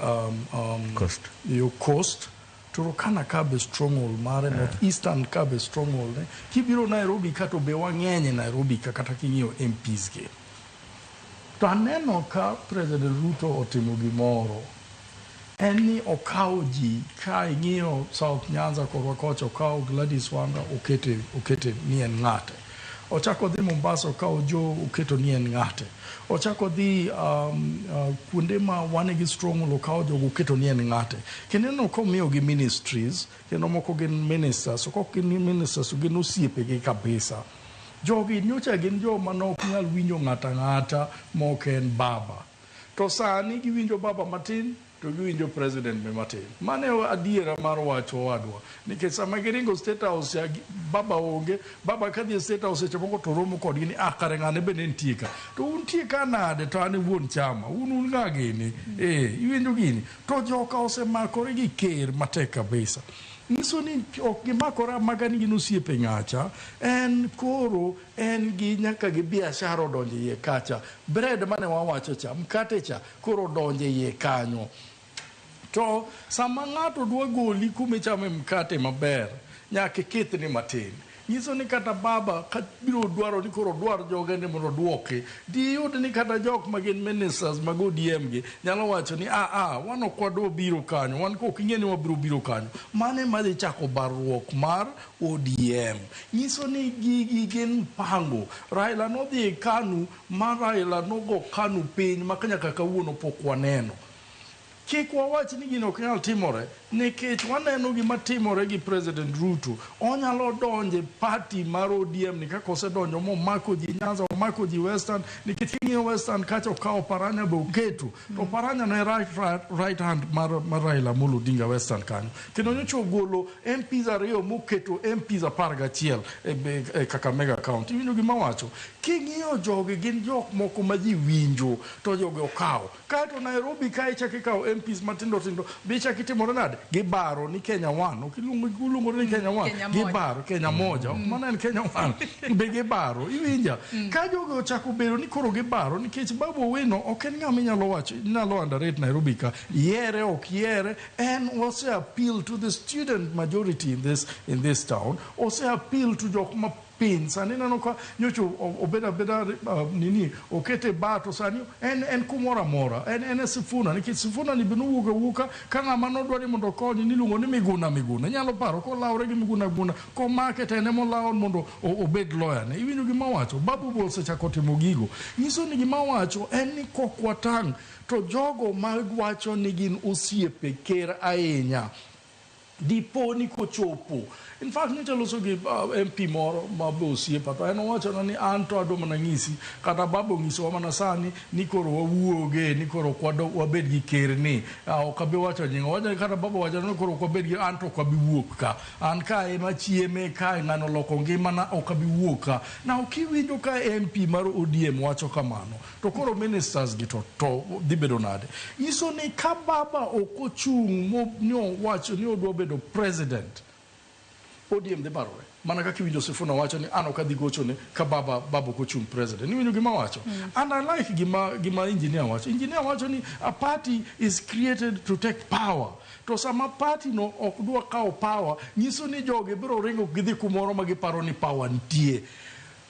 Coast. Yo Coast. Turkana ka be stronghold mare, North Eastern ka be stronghold ne. Kibiro Nairobi ka to be wang'eny e Nairobi ka kata king'iyo MPs gi. To aneno ka President Ruto otimo gimoro. En ni okawo ji ka ing'iyo South Nyanza korwa kocha okawo Gladys Wanga okete ni en ng'ate. Ochako dhi Mombasa okawo Joe oketo ni en ng'ate. Ochako dhi kuonde ma wan gi stronghold okawo jogo oketo ni en ng'ate. Kendo ineno komiyogi ministries, kendo moko gin ministers, to kok gin ministers to gin osiepegi kabisa. Jogi nyocha gin joma nok nyal winjo ng'ata ng'ata mok en baba. To sani giwinjo baba matin to giwinjo president be matin. Mano e adiera mar wach owadwa. Nikech sama giringo State House ya baba onge, baba kadhi e State House seche moko to romo kodgi ni ah kare ng'ane be ne nitie ka. To untie ka nade to an e wuon chama, un ng'a gini? Iwinjo gini? To joka osemakore gi ker matek kabisa. Nyiso ni ok gimakore amaka ni gin osiepe ng'acha, en koro en gi nyaka gi biashara odonjo iye kacha. Bread mane wawacho cha, mkate cha, koro odonjo iye kanyo. To sama ng'ato dwa goli kumichame mkate maber, nyaka ikithni matin. Nyiso ni kata baba ka biro dwaro ni koro dwar joge ni mondo oduoki, diyud ni kata jok ma gin ministers mag ODM gi nyalo wacho ni wan ok wadwa biro kanyo, wan ok ing'e ni wabiro biro kanyo. Mano ema dhi chako barruok mar ODM. Nyiso ni gigi gin mpango. Raila nodhi e KANU ma Raila nogo KANU piny ma nyaka kawuono pok waneno. Kik wawach ni gino ok nyal timore, nikech waneno gima timore gi President Ruto. Onyalo donjo e party mar ODM ni kaka osedonjo momako ji Nyanza, omako ji Western, nikech king'iyo Western kacha okawo Paranya be oketo. To Paranya ne right hand mar Raila Amolo Odinga Western kanyo. Kendo nyocha ogolo MPs 2 moketo MPs 11 e Kakamega County. Iwinjo gima awacho? King'iyo jogi gin jok moko ma ji winjo to jogi okawo. Kaeto Nairobi kae ichako ikawo MPs matindo tindo, be ichako itimore nade? Gibaro ni Kenya One, ok iluongo ni Kenya One, gibaro Kenya Moja, mano en Kenya One, be gibaro, iwinja? Ka jogi ochako bedo ni koro gibaro, nikech Babu Owino ok en ng'ama inyalo wacho, inyalo underrate Nairobi ka, yiere ok yiere, en ose appeal to the student majority in this town, ose appeal to jok ma piny. Sani neno ka nyocha obeda abeda nini okete bato sani en kumoro amora, en e Sifuna, nikech Sifuna ni be nowuok awuoka ka ng'ama nodwa ni mondo okonye niluongo ni Miguna Miguna. Inyalo paro kolawre gi Miguna Miguna komake to en emolawo mondo obed lawyer ne. Iwinjo gima awacho? Babu be osechako timo gigo. Nyiso ni gima awacho en ni kok watang' to jogo mawacho ni gin osiepe ker ahinya dipo ni kochopo. In fact, nyocha loso gi MP moro ma be osiepa to en owachona ni an to adwa mana ng'isi kata baba onyisowa mana sani ni koro wawuoge ni koro ok wabed gi ker ni ok abi wacho nying owacho ni kata baba owacho ni koro ok wabed gi an to ok abi wuok ka an ka ema chieme kae ng'ano oloko ngimana ok abi wuok ka. Now kiwinjo ka MP mar ODM wacho kamano to koro ministers gi to dhi bedo nade? Nyiso ni ka baba ok ochung' ni owacho ni odwa bedo president, ODM dhi barore. Mana kaka iwinjo Sifuna wacho ni an ok adhi gochone ka baba ok ochung' president. Iwinjo gima wacho? And I like gima engineer wacho. Engineer wacho ni a party is created to take power. To sama party no ok dwa kawo power, nyiso ni jogi biro ringo gidhi kumoro ma giparo ni power nitie.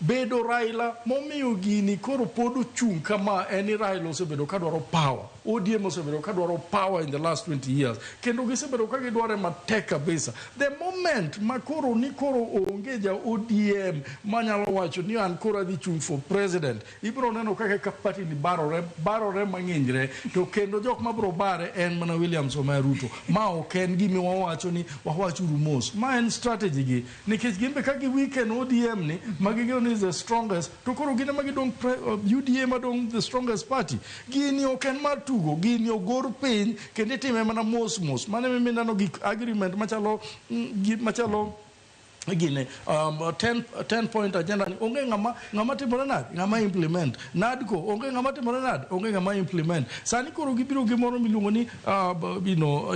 Bedo Raila momiyo gini koro pod ochung' kama en ni Raila osebedo ka dwaro power. ODM osebedo ka dwaro power in the last 20 years. Kendo gisebedo ka gidware matek kabisa. The moment ma koro ni koro onge ja ODM manyalo wacho ni an koro adhi chung' for president, ibiro neno kaka ka party ni barore mang'inyre. To kendo jok mabiro bare en mana William Samoei Ruto. Ma ok en gima wawacho ni wawachuru mos. Ma en strategy gi. Nikech gin be ka gi weaken ODM ni, ma ging'eyo ni ni is the strongest to koro gin ema gidong' UDA madong' the strongest party. Gini ok en mar tugo, gini ogor piny kendo itime mana mos mos. Mano emomiyo ineno gik agreement machalo machalo gine 10 point agenda ni onge ng'ama ng'ama timore nade, ng'ama implement. NADCO onge ng'ama timore nade, onge ng'ama implement. Sani koro gibiro gi moro miluongo ni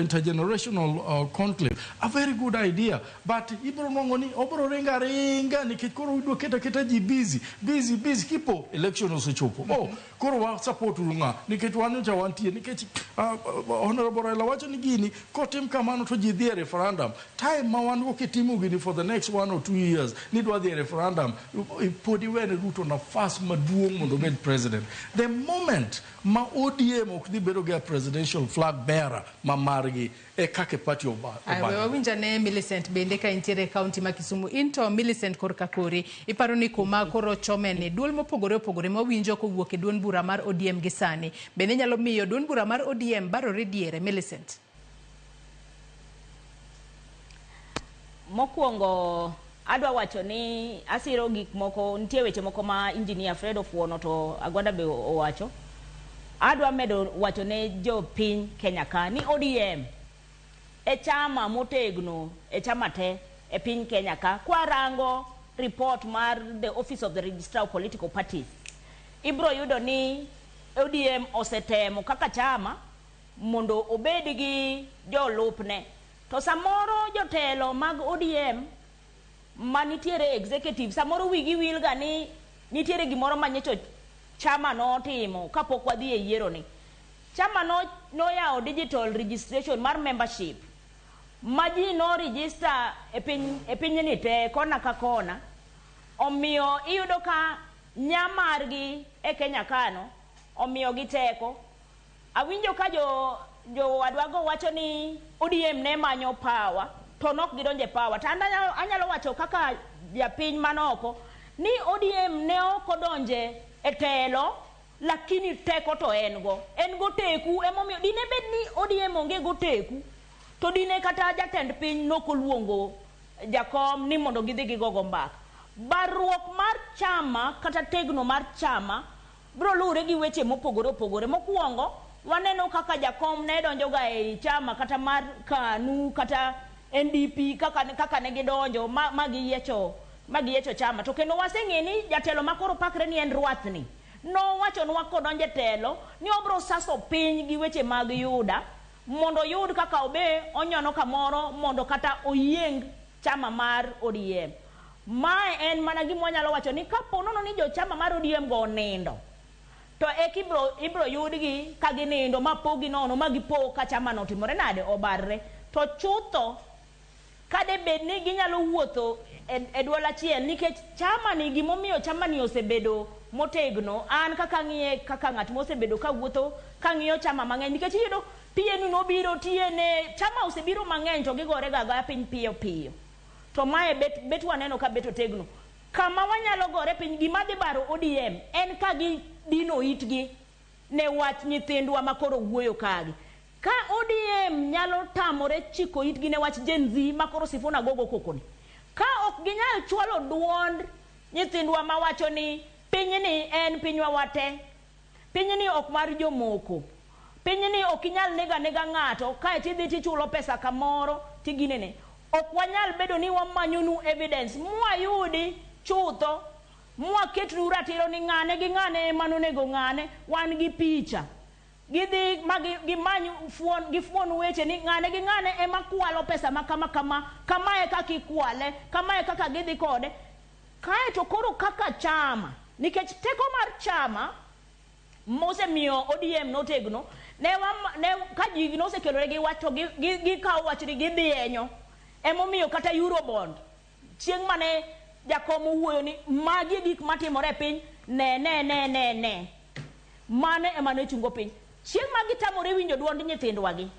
intergenerational conclave, a very good idea, but ibiro nwang'o ni obiro ringo aringa nikech koro idwa keto aketa ji busy busy busy kipo election osechopo. Oh, koro wa support uru ng'a nikech wan nyocha wantie nikech Honorable Raila wacho ni gini kotim kamano to ji dhi e referendum. Time ma wan go kitimo gini for the next 1 or 2 years ni dwa dhi e referendum, pod iwene Ruto nafas maduong' mondo obed president. The moment ma ODM ok dhi bedo gi a presidential flag bearer ma margi e kaka party Aya, we obadore. wawinj ane Millicent bende ka intiere e kaunti ma Kisumu. In to Millicent, korka kori, iparo ni kuma koro chome ni duol mopogore opogore mawinjo kowuok e duond bura mar ODM gi sani bende nyalo miyo duond bura mar ODM barore diere, Millicent? Mokwongo adwa wacho ni asiro gik moko, nitie weche moko ma Engineer Fred ofuono to Agwanda be owacho. Adwa medo wacho ne jopiny Kenya ka ni ODM e chama motegno e chama te e piny Kenya ka. Kwarango report mar the Office of the Registrar of Political Parties, ibro yudo ni ODM osetemo kaka chama mondo obed gi jolupne. To samoro jotelo mag ODM manitiere executive samoro wigi wil ga ni nitiere gimoro ma nyocha chama notimo kapok wadhi e yiero ni. Chama no noyawo digital registration mar membership ma ji no register e piny e pinyni te kona ka kona. Omiyo iyudo ka nya margi e Kenya kano omiyo gi teko. Awinjo ka jo jowadwago wacho ni ODM ne manyo power to nok gidonjo e power. To an anyalo wacho kaka japiny manoko ni ODM ne ok odonje e telo, lakini teko to en go. En go teku emomiyo dine bed ni ODM onge go teku to dine kata jatend piny nokoluongo jakom ni mondo gidhi gigogo mbaka. Barruok mar chama kata tegno mar chama biro luwore gi weche mopogore opogore. Mokwongo, waneno kaka jakom ne donjo ga ei chama kata mar KANU kata NDP kaka ne gidonjo ma giyiecho chama. To kendo waseng'e ni jatelo ma koro pakre ni en rwath ni nowachonwa kodonjo e telo ni obro saso piny gi weche mag yuda mondo oyud kaka obe onyono kamoro mondo kata oyieng chama mar ODM. Mae en mana gima wanyalo wacho ni kapo nono ni jochama mar ODM go onindo to eka ibro yudgi ka ginindo ma pogi nono ma gipo ka chama no otimore nade, obarre. To chutho kade bed ni ginyalo wuotho e duol achiel nikech chama ni gimomiyo chama ni osebedo motegno, an kaka ng'iye kaka ng'at mosebedo ka wuotho ka ng'iyo chama mang'eny, nikech iyudo PNU nobiro TNA, chama osebiro mang'eny to gigore ga agaya piny piyo piyo. To mae bet waneno ka bet otegno. Kama wanyalo gore piny, gima dhi baro ODM en ka gidino itgi ne wach nyithindwa ma koro wuoyo kagi. Ka ODM nyalo tamore chiko itgi ne wach Gen Z ma koro Sifuna gogo koko ni, ka ok ginyal chwalo duond nyithindwa mawacho ni pinyni en pinywa wate, pinyni ok mar jomoko, pinyni ok inyal nego anega ng'ato kae tidhi tichulo pesa kamoro tiginene, ok wanyal bedo ni wamanyonu evidence mwayudi chutho mwaketnu ratiro ni ng'ane gi ng'ane ema nonego ng'ane. Wan gi picha gidhi ma gimany fuon gifuon weche ni ng'ane gi ng'ane ema kwalo pesa ma kama kama kamae kaka ikwale, kamae kaka gidhi kode. Kaeto koro kaka chama, nikech teko mar chama mosemiyo ODM notegno ne ka ji nosekelore gi wach to gikawo wach ni gidhi enyo. Emomiyo kata Eurobond chieng' mane jakom owuoyo ni magi e gik matimore e piny ne ne ne ne ne mano ema ne chungo piny. Chieng' ma gitamore winjo duond nyithindwa gi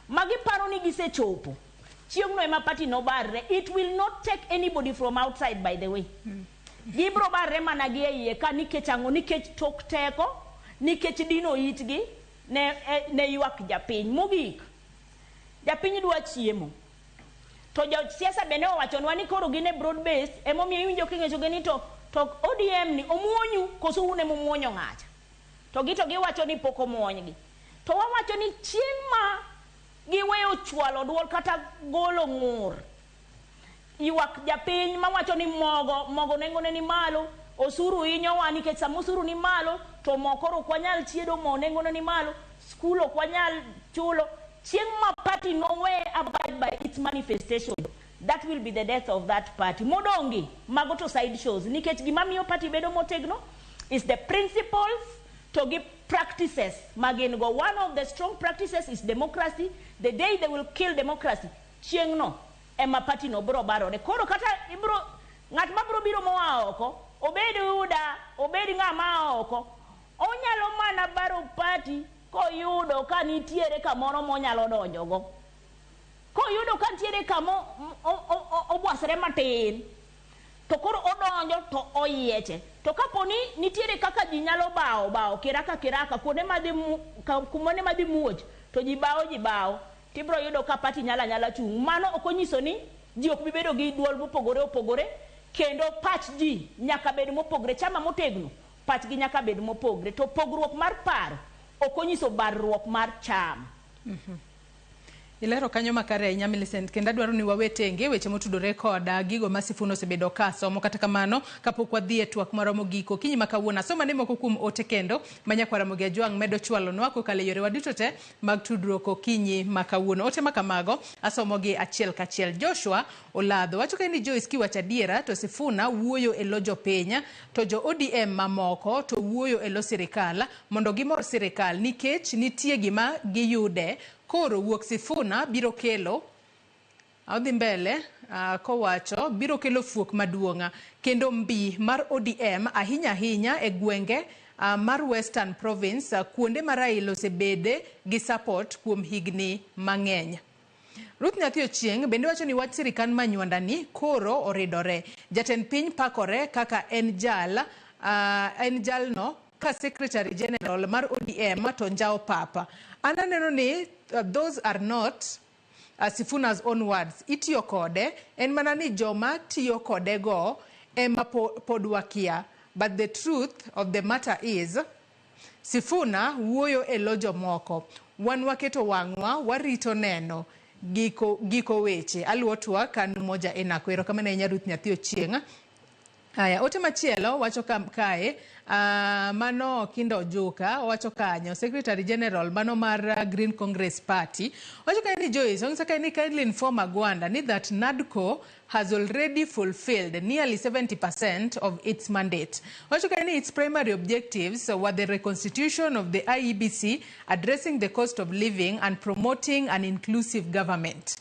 ma giparo ni gisechopo, chieng'no ema party nobarre. It will not take anybody from outside, by the way. Gibro barre mana gi e iye ka. Nikech ang'o? Nikech tok teko, nikech dino itgi ne ywak japiny. Mogik, japiny dwa chiemo to josiasa bende owachonwa ni koro gin e broad base. Emomiyo iwinjo king'ichogi ni to To ODM ni omuonyu koso un ema umuonyo ng'acha? To gi to giwacho ni pok omuonygi. To wawacho ni chieng' ma giweyo chwalo duol kata golo ng'ur, ywak japiny mawacho ni mogo mogo nengone ni malo, osuru hinyowa nikech sama osuru ni malo to mo koro ok wanyal chiedo, mo nengone ni malo, skul ok wanyal chulo. Chieng' ma party nowe abide by its manifestation, that will be the death of that party. Modongi mago to side shows, nikech gima miyo party bedo motegno is the principles to gi practices magin go. One of the strong practices is democracy. The day they will kill democracy, chieng' no ema party no bro barore. Koro kata ibro ng'at ma bro biro moa oko, obed UDA, obed ng'ama a oko, onyalo mana baro party koyudo ka nitiere kamoro monyalo donjogo. Koyudo ka nitiere kama obwasre matin, to koro odonjo to oyieche. To kapo ni nitiere kaka ji nyalo bawo bawo kiraka kiraka kuonde madhi kuonde madhi muoch to ji bawo ji bawo, tibro yudo ka party nyalo anyala chung'. Mano ok onyiso ni ji ok bi bedo gi duol mopogore opogore, kendo pach ji nyaka bed mopogre. Chama motegno pachgi nyaka bed mopogre, to pogruok mar paro ok onyiso barruok mar chama. Ilero kanyo makare ahinya, Millicent, kendo adwaro ni wawe tenge weche motudore kod gigo ma Sifuna osebedo ka somo. Kata kamano, kapok wadhi e twak marwa mogik okinyi ma kawuono, asoma ne moko kuom ote kendo ma nyakwar Ramogi Ajwang' medo chwalonwa kokalo e yorewa duto te mag tudruok okinyi ma kawuono. Ote ma kamago asomogi achiel kachiel. Joshua Oladho wacho ka ni Joyce, kiwacho adiera to Sifuna wuoyo e lo jopiny, to jo ODM mamoko to wuoyo e lo sirikal mondo gimor sirikal nikech nitie gima giyude. Koro wuok Sifuna biro kelo odhi mbele kowacho biro kelo fuok maduong' kendo mbi mar ODM ahinya ahinya e gwenge mar Western Province, kuonde ma Raila osebede gi support kuom higni mang'eny. Ruth Nyathi Ochieng' bende wacho ni wach sirikand Manywanda ni koro oridore. Jatend piny pakore kaka en jal en jalno ka Secretary General mar ODM to njawo papa. An aneno ni those are not Sifuna's own words. Itiyo kode en mana ni joma tiyo kode go ema pod wakia. But the truth of the matter is Sifuna wuoyo e lo jomoko. Wan waketo wang'wa warito neno giko weche. Aluwo twak kan moja enako. Erokamano ahinya, Ruth Nyathi Ochieng'. Haya, ote machielo wacho kae, mano Kinda Ojuka wacho kanyo, Secretary General mano mar Green Congress Party wacho kae ni Joyce ong'isa kae ni kindly inform Agwanda ni that NADCO has already fulfilled nearly 70% of its mandate. Wacho kae ni its primary objectives were the reconstitution of the IEBC, addressing the cost of living and promoting an inclusive government.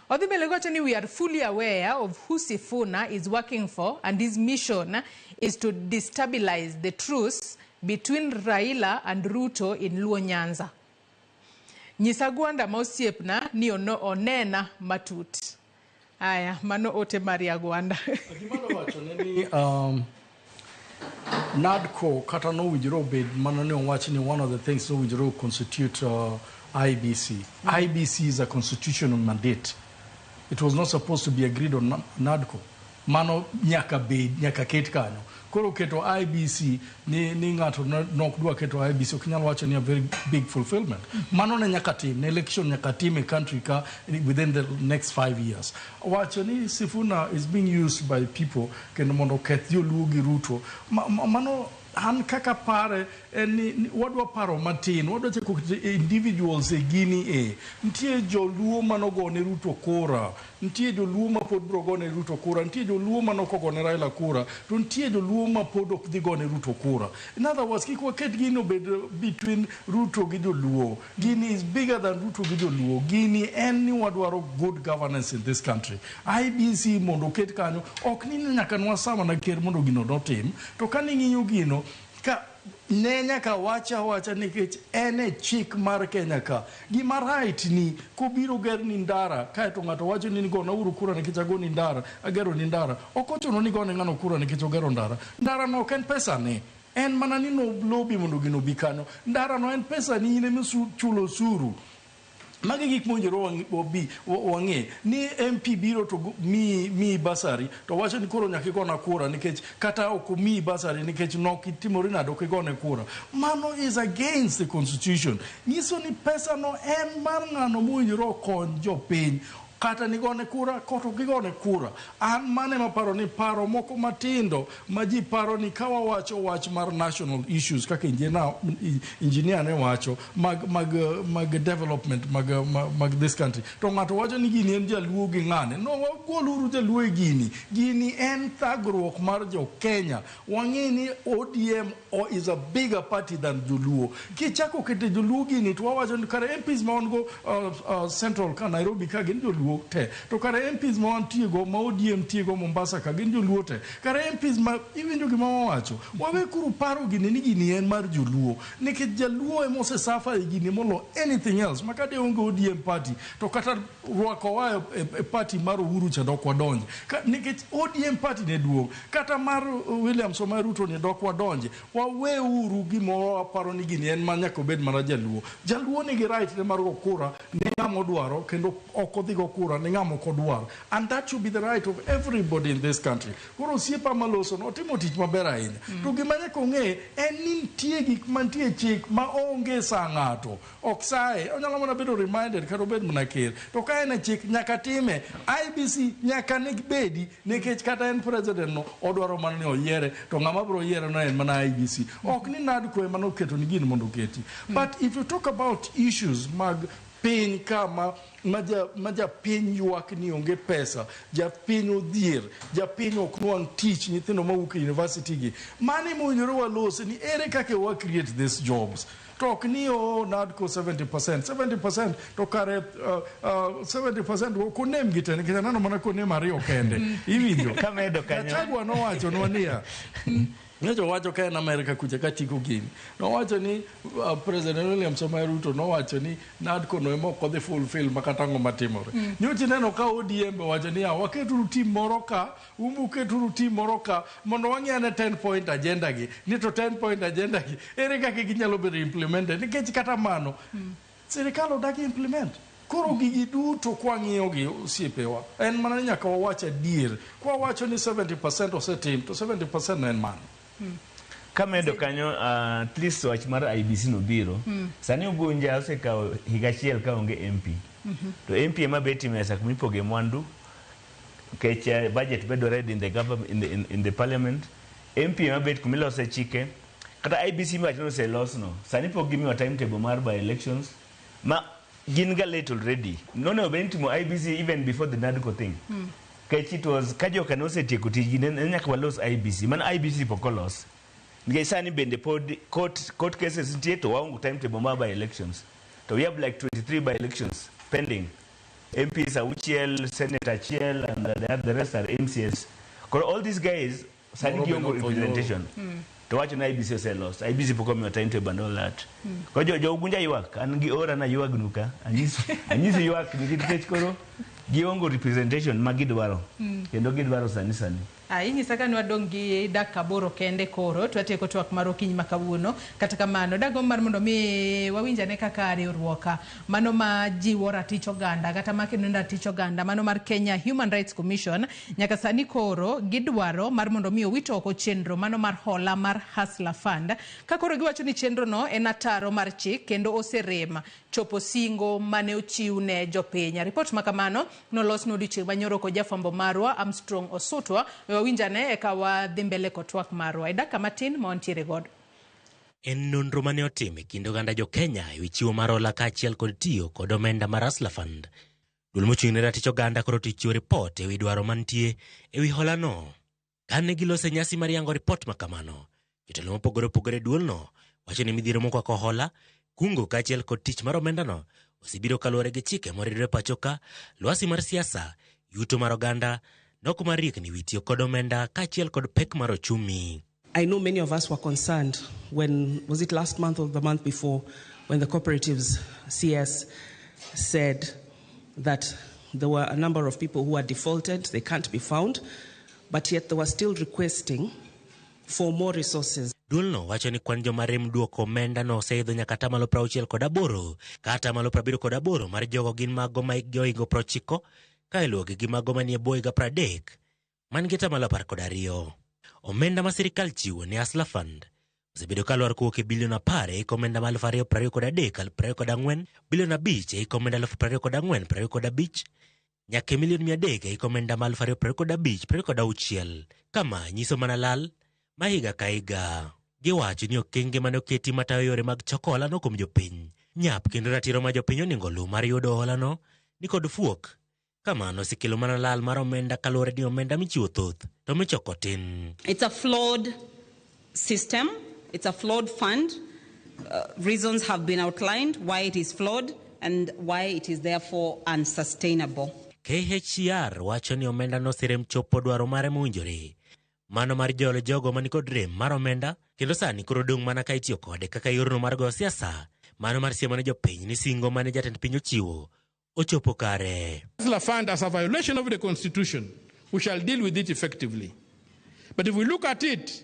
Odhi mbele gowacho ni we are fully aware of who Sifuna is working for, and his mission is to destabilize the truce between Raila and Ruto in Luo Nyanza. Nyisa Gwanda ma osiepna ni onena matut. Aya, mano ote mari Agwanda. Gima adwa wacho ne ni NADCO kata nowinjore obed mana ne owach ni one of the things nowinjore constitute IEBC. IEBC is a constitutional mandate. It was not supposed to be agreed on NADCO. Mano nyaka bed, nyaka ket kanyo. Koro keto IEBC ni ng'ato nok dwa keto IEBC, ok nyal wacho ni a very big fulfillment. Mano ne nyaka tim, ne election nyaka tim e country ka within the next 5 years. Wacho ni Sifuna is being used by people kendo mondo oketh joluo gi Ruto. Mano an kaka pare en ni wadwa paro matin, wadwa chako keto individuals e gini e. Nitie joluo manogone Ruto kura, nitie joluo ma pod biro gone Ruto kura, nitie joluo manok ogone Raila kura, to nitie joluo ma pod ok dhi gone Ruto kura. In other words, kik waket gini obed between Ruto gi joluo. Gini is bigger than Ruto gi joluo. Gini en ni wadwaro good governance in this country. IEBC mondo oket kanyo, ok ni nyaka nwasa mana ker mondo gino notim, to ka ning'iyo gino, ka ne nyaka wacha wacha nikech en e chik mar Kenya ka. Gima right ni kobiro ger ni ndara kaeto ng'ato wacho ni gona uru kura nikech agoni ndara, agero ni ndara. Ok ochuno ni gone ng'ano kura nikech ogero ndara. Ndara no ok en pesa ne. En mana ni no lobby mondo gino obi kanyo. Ndara no en pesa ni in ema chulo osuru. Magi gik mowinjore wabi wang'e ni MP biro to mi bursary to wacho ni koro nyaka igona kura nikech kata ok omiyi bursary nikech nok itimori nade ok igone kura. Mano is against the constitution. Nyiso ni pesa no en mar ng'ano mowinjore okony jopiny kata nigone kura kata ok igone kura. An mano ema paro ni paro moko matindo ma ji paro ni ka wawacho wach mar national issues kaka engineer ne wacho mag development mag this country to ng'ato wacho ni gini en jaluo gi ng'ane no wagoluru jaluo e gini. Gini en thagruok mar jo Kenya. Wang'e ni ODM is a bigger party than joluo. Kichako kete joluo gini to wawacho ni kare MPs ma wan go Central ka Nairobi ka gin joluo te, to kare MPs ma wantie go ma ODM tie go Mombasa ka gin joluo te, kare MPs ma iwinjo gima wawacho. Wawe kuru paro gini ni gini en mar joluo nikech jaluo ema osesafa e gini molo anything else. Ma kade onge ODM party to kata rwakowa e party mar Uhuru cha dok wadonje nikech ODM party ne duong' kata mar William Samoei Ruto ni dok wadonje. Waweuru gimoro waparo ni gini en ma nyaka obed mana jaluo. Jaluo nigi right ne mar go kura ne ng'ama odwaro kendo ok odhi go kura ne ng'ama ok odwar, and that should be the right of everybody in this country. Koro osiepa maloso no otimo tich maber ahinya. To gima nyaka ong'e en ni nitie gik mantie chik ma onge sa ng'ato ok saye onyalo mana bedo reminded kata obed mana ker to ka en e chik nyaka time. IEBC nyaka ne bedi nikech kata en president no odwaro mana ni oyiere to ng'ama biro yiere no en mana IEBC ok ni NADCO ema noketo ni gini mondo oketi. But if you talk about issues mag piny ka ma japiny ywak ni onge pesa, japiny odhier, japiny ok nwang' tich, nyithindo mawuok e university gi, mano ema owinjore walosi ni ere kaka wa create these jobs to ok ni o NADCO 70% 70% to kare 70% ok onem gi te nikech aneno mana konem ariyo kende iwinjo. Kamedo kanyo. Gachagua nowachonwa niya nyocha owacho ka en Amerika kucha ka tiko gini nowacho ni President William Samoei Ruto nowacho ni NADCO no ema ok odhi fulfill makata ang'o matimore. Nyocha ineno ka ODM be wacho niya waketuru team moro ka umbu keturu team moro ka mondo wang'i ane 10 point agenda gi ni to 10 point agenda gi ere kaka ginyalo bedo implemented nikech kata mano sirikal odagi implement. Koro gigi duto kwang'iyogi osiepewa en mana ni nyaka wawach adier kwawacho ni 70% osetim to 70% no en mano. Kamedo kanyo, at least wach mar IEBC no biro. Sani Ugunja osekawo higa achiel ka onge MP. To MP ema bet e mesa kumipoge mwandu nikech budget bedo ready in the government, in the parliament. MP ema bet kumilose chike. Kata IEBC miwacho ni oselos no. Sani pok gimiwa timetable mar by elections ma gin ga late already. Nonego bed ni itimo IEBC even before the NADCO thing. Nikech it was ka joka nosetieko tijgi ne nyaka walos IEBC. Mano IEBC pok olos. Nikech sani bende pod court cases nitie to waonge timetable mar by elections. To we have like 23 by elections pending. MPs auchiel, Senate achiel, and the rest are MCAs. Koro all these guys sani Moro be gionge notho nyoro. representation. To wacho ni IEBC oselos. IEBC pok omiyo timetable and all that. Koro jo Ugunja ywak, an gi ora na ywagnu ka. Anyisi ywak nikech koro gionge representation ma gidwaro. Kendo gidwaro sani sani. Ah, inyisa ka nwadong' gi dakika 8 kende koro to watieko twak mar okinyi ma kawuono. Kata kamano dagombo mar mondo mi wawinj ane kaka riwruok mano ma jiwo ratich oganda kata makedo ne ratich oganda mano mar Kenya Human Rights Commission nyaka sani koro gidwaro mar mondo mi owit oko chenro mano mar hola mar Hustler Fund ka koro giwacho ni chenro no en ataro mar chik kendo oserem chopo singo mane ochiw ne jopiny. Ripot ma kamano nolos ne odiochieng' manyoro kod jafwambo marwa Armstrong Osutwa. We wawinj ane eka wadhi mbele kod twak marwa e dakika matin ma wantiere godo. En nonro mane otim e kind oganda jo-Kenya ewi chiwo mar hola kaachiel kod tiyo kod omenda mar Hustler Fund. Duol mochung' ne ratich oganda koro ochiwo ripot ewi dwaro mantie ewi holano. Kane giloso e nyasi mar yango ripot ma kamano, jotelo mopogore opogore e duolno wacho ni midhiero mokwako hola, kungo kaachiel kod tich mar omendano osebiro kaluwore gi chike moridore pacho ka, lwasi mar siasa, yuto mar oganda, nok mar riekni wi tiyo kod omenda kaachiel kod pek mar ochumi. I know many of us were concerned when, was it last month or the month before, when the cooperatives CS said that there were a number of people who had defaulted, they can't be found, but yet they were still requesting for more resources. Duolno wacho ni kwan joma rem duoko omenda no oseidho nyaka atamalo 68 ka atamalo 78 mar jogo gin mago ma hikgi ohingo 90 ka iluwogi gi mago manie bwo higa 30 man gi atamalo 12. Omenda ma sirikal chiwo ne Hustler Fund osebedo ka lwar kowuok e bilion 10 e hik omenda ma 2023 2024, bilion 5 e hik omenda 2024 25 nyaka e milion 300 e hik omenda ma 2025 26. Kama nyiso mana lal ma higa ka higa. Giwacho ni okenge mane oketi matayo yore mag choko holano kuom jopiny nyap kendo ratiro ma jopiny onego oluw mar yudo holano ni kod fuok. Kamano osekelo mana lal mar omenda kaluwore ni omenda michiwo thoth to michoko tin. It's a flawed system. It's a flawed fund. Reasons have been outlined why it is flawed and why it is therefore unsustainable. KHCR wacho ni omenda no oserem chopo dwaro mare mowinjore. Mano mar jolo jogo manikod rem mar omenda kendo sani koro dong' mana ka itiyo kode kaka yorno mar goyo siasa. Mano mar siemo ne jopiny ni singo mane jatend piny ochiwo ochopo kare. Hustler Fund as a violation of the Constitution, we shall deal with it effectively. But if we look at it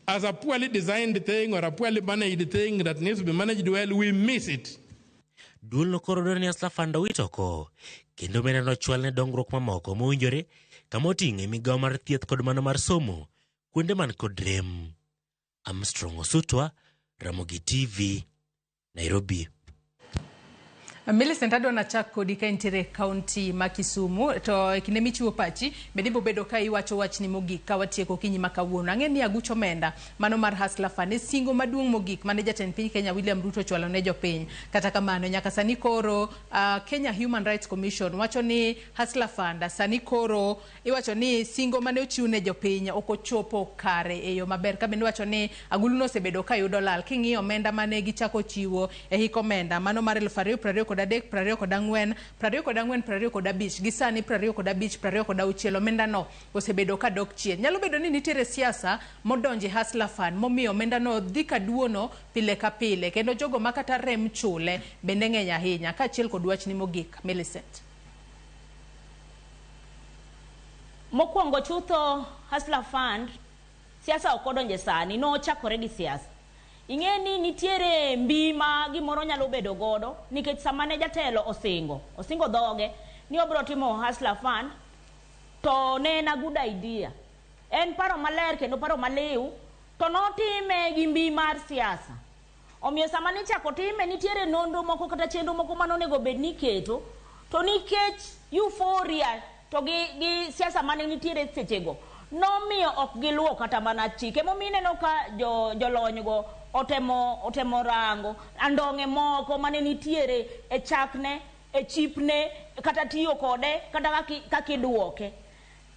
as a poorly designed thing or a poorly managed thing that needs to be managed well, we miss it. Duolno koro dwaro ni Hustler Fund owit oko kendo omenda no ochwal ne dongruok mamoko mowinjore kama oting'e migawo mar thieth kod mano mar somo kuonde man kod rem. Armstrong Osutwa, Ramogi TV, Nairobi. Millicent, adwa nachak kodi ka intiere e kaunti ma Kisumu to e kinde michiwo pachi bende ibiro bedo ka iwacho wachni mogik ka watieko okinyi ma kawuono. Ang'e ni aguch omenda mano mar Hustler Fund e singo maduong' mogik mane jatend piny Kenya William Ruto ochwalo ne jopiny. Kata kamano nyaka sani koro Kenya Human Rights Commission wacho ni Hustler Fund sani koro iwacho ni singo mane ochiw ne jopiny ok ochopo kare e yo maber. Ka bende iwacho ni aguluno osebedo ka yudo lal king'iyo omenda mane gichako chiwo e hik omenda mano mar 2023 24 24 25 gi sani 25 26 omenda no osebedo ka dok chien. Nyalo bedo ni nitiere siasa modonje Hustler Fund momiyo omenda no dhi ka duono pile ka pile kendo jogo ma kata rem chule bende ng'eny ahinya kaachiel kod wachni mogik Millicent. Mokwongo chutho Hustler Fund siasa ok odonje sani, nochakore gi siasa. Ing'e ni nitiere mbi ma gimoro nyalo bedo godo nikech sama ne jatelo osingo, osingo dhoge ni obiro timo Hustler Fund to ne en a good idea. En paro maler kendo paro maliw to notime gi mbi mar siasa. Omiyo sama nichako time nitiere nonro moko kata chenro moko manonego bed ni iketo to nikech euphoria to gi siasa mane nitiere sechego nomiyo ok giluwo kata mana chike. Emomiyo ineno ka jolony go otemo rango andong'e moko mane nitiere e chakne, e chipne, kata tiyo kode, kata kaka iduoke.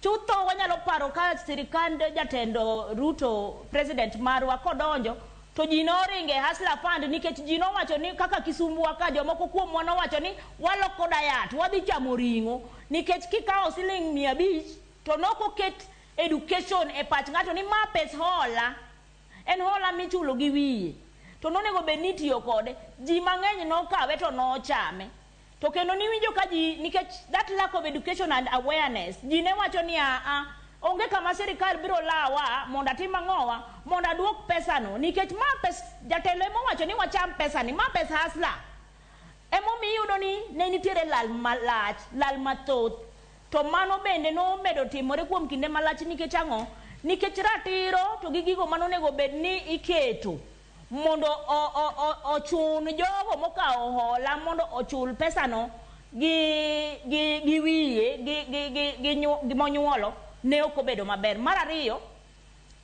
Chutho wanyalo paro ka sirikand jatendo Ruto, president marwa kodonjo, to ji noringe Hustler Fund nikech ji nowacho ni kaka Kisumu wa ka jomoko kuomwa nowacho ni waloko diet, wadhi chamo ring'o nikech kikawo siling 500 to nokoket education e pach ng'ato ni ma pes hola, en hola michulo gi wiye to nonego bed ni itiyo kode. Ji mang'eny nokawe to nochame. To kendo niwinjo ka ji, nikech that lack of education and awareness, ji ne wacho ni a onge kama sirikal biro lawa mondo atim ang'owa, mondo aduok pesano nikech ma pes jatelo emowacho ni wacham pesani, ma pes Hustler. Emomiyo iyudo ni ne nitiere lal malach, lal mathoth. To mano bende nomedo timore kuom kinde malach nikech ang'o? Nikech ratiro to gi gigo manonego bed ni iketo mondo ochun jogo mokawo hola mondo ochul pesano gi wiye gi monyuolo ne ok obedo maber. Mar ariyo,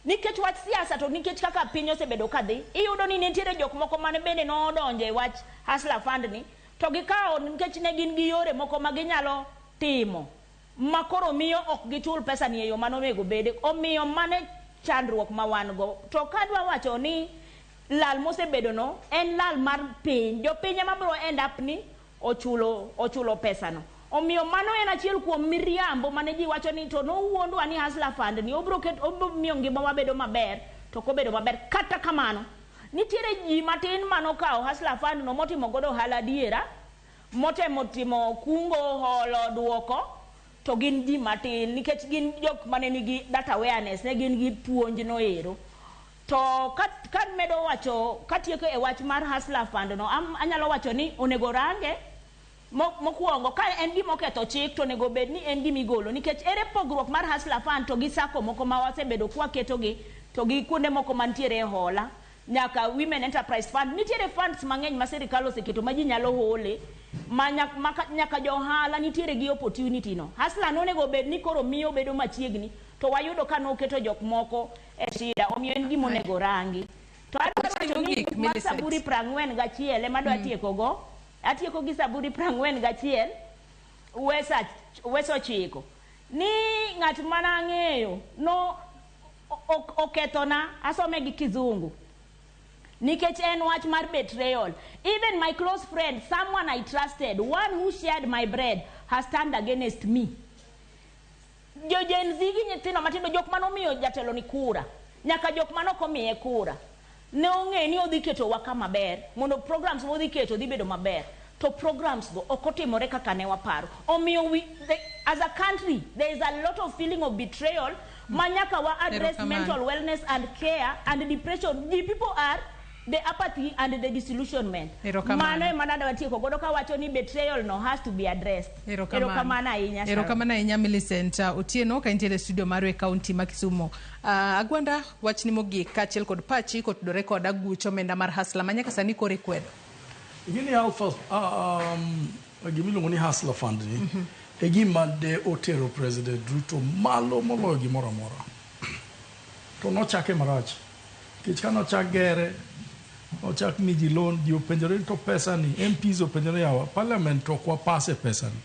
nikech wach siasa to nikech kaka piny osebedo kadhi, iyudo ni nitiere jok moko mane bende nodonjo e wach Hustler Fund ni to gikawo nikech ne gin gi yore moko ma ginyalo timo ma koro miyo ok gichul pesa ni e yo manonego bede. Omiyo mane chandruok ma wan go. To kadwa wacho ni lal mosebedo no en lal mar piny. Jopiny ema biro end up ni ochulo pesano. Omiyo mano en achiel kuom miriambo mane ji wacho ni to nowuondwa ni Hustler Fund ni obiro miyo ngimawa bedo maber to ok obedo maber. Kata kamano, nitiere ji matin manokawo Hustler Fund no motimo godo ohala adiera, motemo timo kungo, holo, duoko. To gin ji matin nikech gin jok mane nigi that awareness, ne gin gi puonj no ero. To ka medo wacho, katieko e wach mar Hustler Fund no, anyalo wacho ni onego range mokwongo ka en gima oketho chik, to onego bed ni en gima igolo, nikech ere pogruok mar Hustler Fund to gi SACCO moko ma wasebedo kwaketogi, to gi kuonde moko mantiere e hola, nyaka Women Enterprise Fund? Nitiere funds mang'eny ma sirikal oseketo ma ji nyalo hole, ma nyaka jo ohala nitiere gi opportunity no. Hustler nonego bed ni koro miyo bedo machiegni, to wayudo ka noketo jok moko e shida, omiyo en gima onego rangi. To adwaro wacho ni Mogik, buk mar Millicent. Zaburi 41 ema adwa tieko go. Atieko gi Zaburi 41 wes 9 ni ng'at mana ang'eyo no okethona. Asome gi Kizungu nikech en wach mar betrayal. "Even my close friend, someone I trusted, one who shared my bread, has turned against me." Jo Gen Z gi nyithindo matindo, jok manomiyo jatelo ni kura, nyaka jok manok omiye kura, ne ong'e ni odhi ketowa kama ber, mondo programs modhi keto dhi bedo maber, to programs go ok otimore kaka ne waparo. Omiyo as a country there is a lot of feeling of betrayal ma nyaka wa address. Erokamano. Mental wellness and care and depression, the people are the apathy and the disillusionment. Erokamano. Mano ema nadwa tieko godo kawacho ni betrayal no has to be addressed. Erokamano ahinya, Sharon. Erokamano ahinya, Millicent Otieno, ka intiere e studio marwa e kaunti ma Kisumu. Agwanda, wachni mogik kaachiel kod pachi kotudore kod aguch omenda mar Hustler ma nyaka sani koro ikwedo. Gini Alpha, gimiluongo ni Hustler Fund ni e gima de otero President Ruto malo moloyo gimoro amora. To nochake marach. Nikech ka nochak gere, ochak mi ji loan, ji openjore ni to pesa ni, MPs openjore yawa, parliament to ok wapase pesa ni.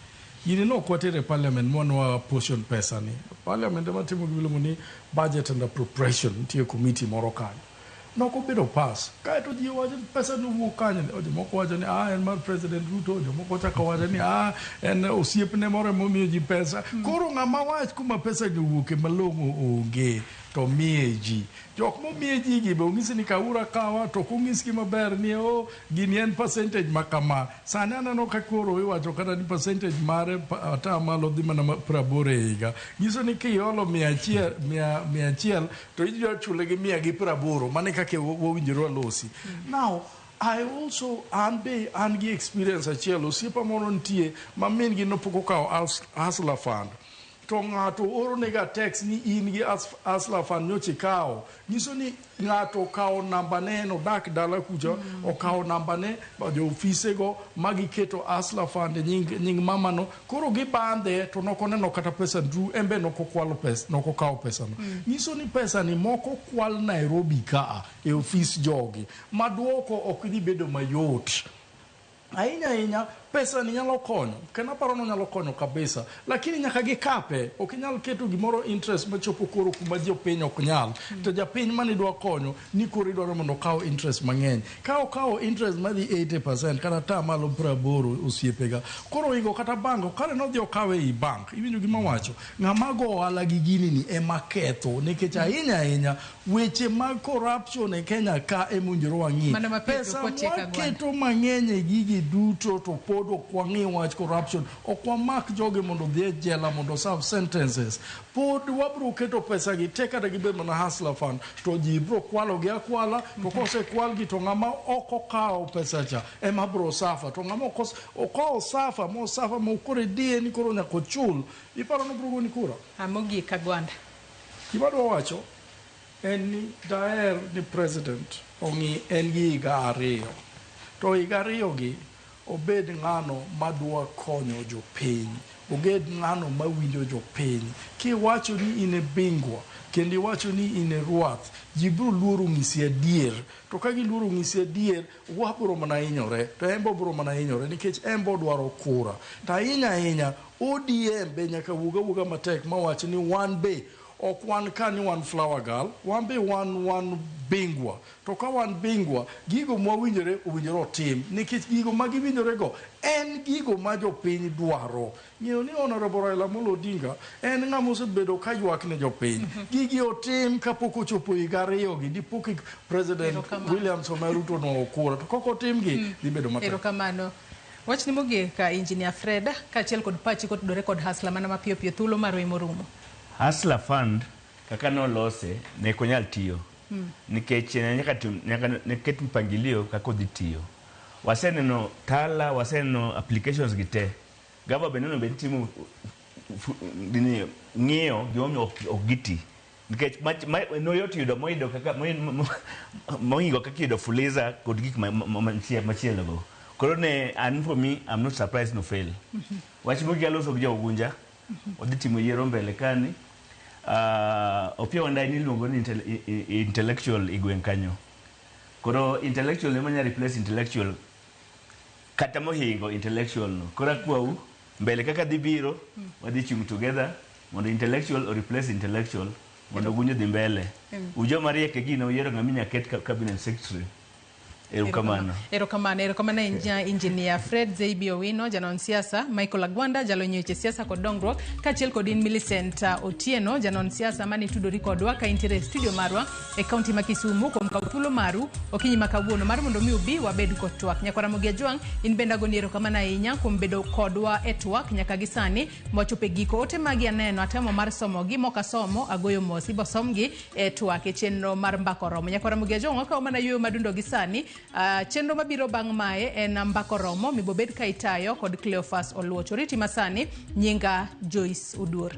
Gini ne ok watere e parliament mwanwa portion pesa ni. Parliament ema timo gimiluongo ni budget and appropriation, nitie committee moro kanyo. Nok obedo pass. Kaeto ji owacho ni pesa ni owuok kanye. Jomoko wacho ni ah, en mar President Ruto, jomoko chako wacho ni ah, en osiepne moro emomiyo ji pesa. Koro ng'ama wach kuma pesa ni owuoke malong'o onge to miye ji. Jok momiye ji gi be onyisi ni kawuru akawa, to ok onyisgi maber ni oh, gini en percentage ma kama. Sani aneno ka koro iwacho kata ni percentage mare atamalo dhi mana 80 e higa. Nyiso ni kiolo 100, 100 to idwa chule gi 180. Mano e kaka wawinjore walosi. Now, I also an be an gi experience achiel. Osiepa moro nitie ma min gi nopok okawo Hustler Fund, to ng'ato oro nega text ni in gi Hustler Fund nyocha ikawo. Nyiso ni ng'ato okawo namba ne, en odak dala kucha, okawo namba ne jo ofise go ma giketo Hustler Fund e nying mamano. Koro gibandhe to nokoneno kata pesa ndru, en be nokokwalo pesa, nokokawo pesa no. Nyiso ni pesa ni moko kwal Nairobi kaa e ofis jogi ma duoko ok dhi bedo mayot ahinya ahinya. Pesa ni nyalo konyo kendo aparo ni onyalo konyo kabisa, lakini nyaka gikape. Ok inyal keto gimoro interest machopo koro kuma jopiny ok nyal, to japiny mane idwa konyo ni koro idwaro mondo okaw interest mang'eny. Ka okawo interest madhi 80% kata 80%, osiepega, koro oingo kata bank kare nodhi okawe ei bank. Iwinjo gima wacho? Ng'ama go ohala gi gini ni ema ketho, nikech ahinya ahinya weche mag corruption e Kenya ka emowinjore wang'i. Mano mapiyo Pesa kwatieko, Agwanda. mwaketo mang'eny e gigi duto to pod ok wang'i wach corruption, ok wamak jogi mondo odhi e jela mondo serve sentences. Pod wabro keto pesa gi te, kata gibed mana Hustler Fund, to ji bro kwalo gi akwala. To kosekwal gi, to ng'ama ok okawo pesa cha ema bro suffer, to ng'ama ok okawo suffer mo suffer mo koro idiye ni koro nyaka ochul, iparo ni obro goni kura. Mogik, Agwanda. Gima adwa wacho en ni daher ni president ong'i en gi higa 2, to higa 2 gi obed ng'ano madwa konyo jopiny, obed ng'ano mawinjo jopiny. Kiwacho ni in e bingwa kendo iwacho ni in e ruath, ji biro luoro ng'isi adier. To ka giluoro ng'isi adier, wabiro mana hinyore, to en be obiro mana hinyore nikech en be odwaro kura. To ahinya ahinya ODM be nyaka wuog awuoga matek mawach ni wan be ok wan ka ni wan flower girl, wan be wan bingwa. To ka wan bingwa, gigo mwawinjore owinjore otim, nikech gigo ma giwinjore go en gigo ma jopiny dwaro. Ng'eyo ni Honorable Raila Amolo Odinga en ng'ama osebedo ka ywak ne jopiny. Gigi otim kapok ochopo higa 2 gi dipo ki President Erokamano. William Samoei Ruto onwang'o kura. To kok otimgi, dhi bedo matek. Erokamano. Wachni mogik ka Engineer Fred, kaachiel kod pachi kotudore kod Hustler mana mapiyo piyo thuolo marwa emorumo. Hustler Fund kaka nolose ne ok onyal tiyo nikech ne nyaka tim, nyaka ne ket mpangilio kaka odhi tiyo. Waseneno Tala, waseneno applications gi te. Gava bende onego bed ni timo nini, ng'iyo gimomiyo ok giti. Nikech noyot yudo moyudo kaka mohingo kaka yudo Fuliza kod gik machielo go. Koro ne an for me, I'm not surprised no fail. Wach mogik aloso gi jo Ugunja, odhi timo yiero mbele kani. Opiyo Wandayi niluongo ni intellectual e gweng' kanyo. Koro intellectual ema nya replace intellectual kata mohingo intellectual no. Koro akwau mbele kaka dhi biro, wadhi chung' together mondo intellectual o replace intellectual mondo Ugunja odhi mbele. Ujoma mariek e gino uyiero ng'ama inya ket cabinet secretary. Erokamano. Erokamano, erokamano ahinya Engineer Fred Zeibi Owino, janon siasa, Michael Agwanda, jalony e weche siasa kod dongruok, kaachiel kod in Millicent Otieno, janon siasa mane tudori kodwa ka intiere e studio marwa e kaunti ma Kisumu kuom kawo thuolo maru okinyi ma kawuono mar mondo mi ubi wabed kod twak. Nyakwara Ramogi Ajwang', in bende agoni erokamano ahinya kuom bedo kodwa e twak nyaka gi sani mwachopo e giko. Ote magi aneno, atemo mar somogi, mok asomo, agoyo mos, ibo somgi e twak e chenro mar Mbaka Oromo. Nyakwara Ramogi Ajwang', wakawo mana yueyo madundo gi sani. Chenro mabiro bang' mae en Mbaka Oromo mibobed ka itayo kod Cleophas Oluoch. Oriti masani, nyinga Joyce Oduor.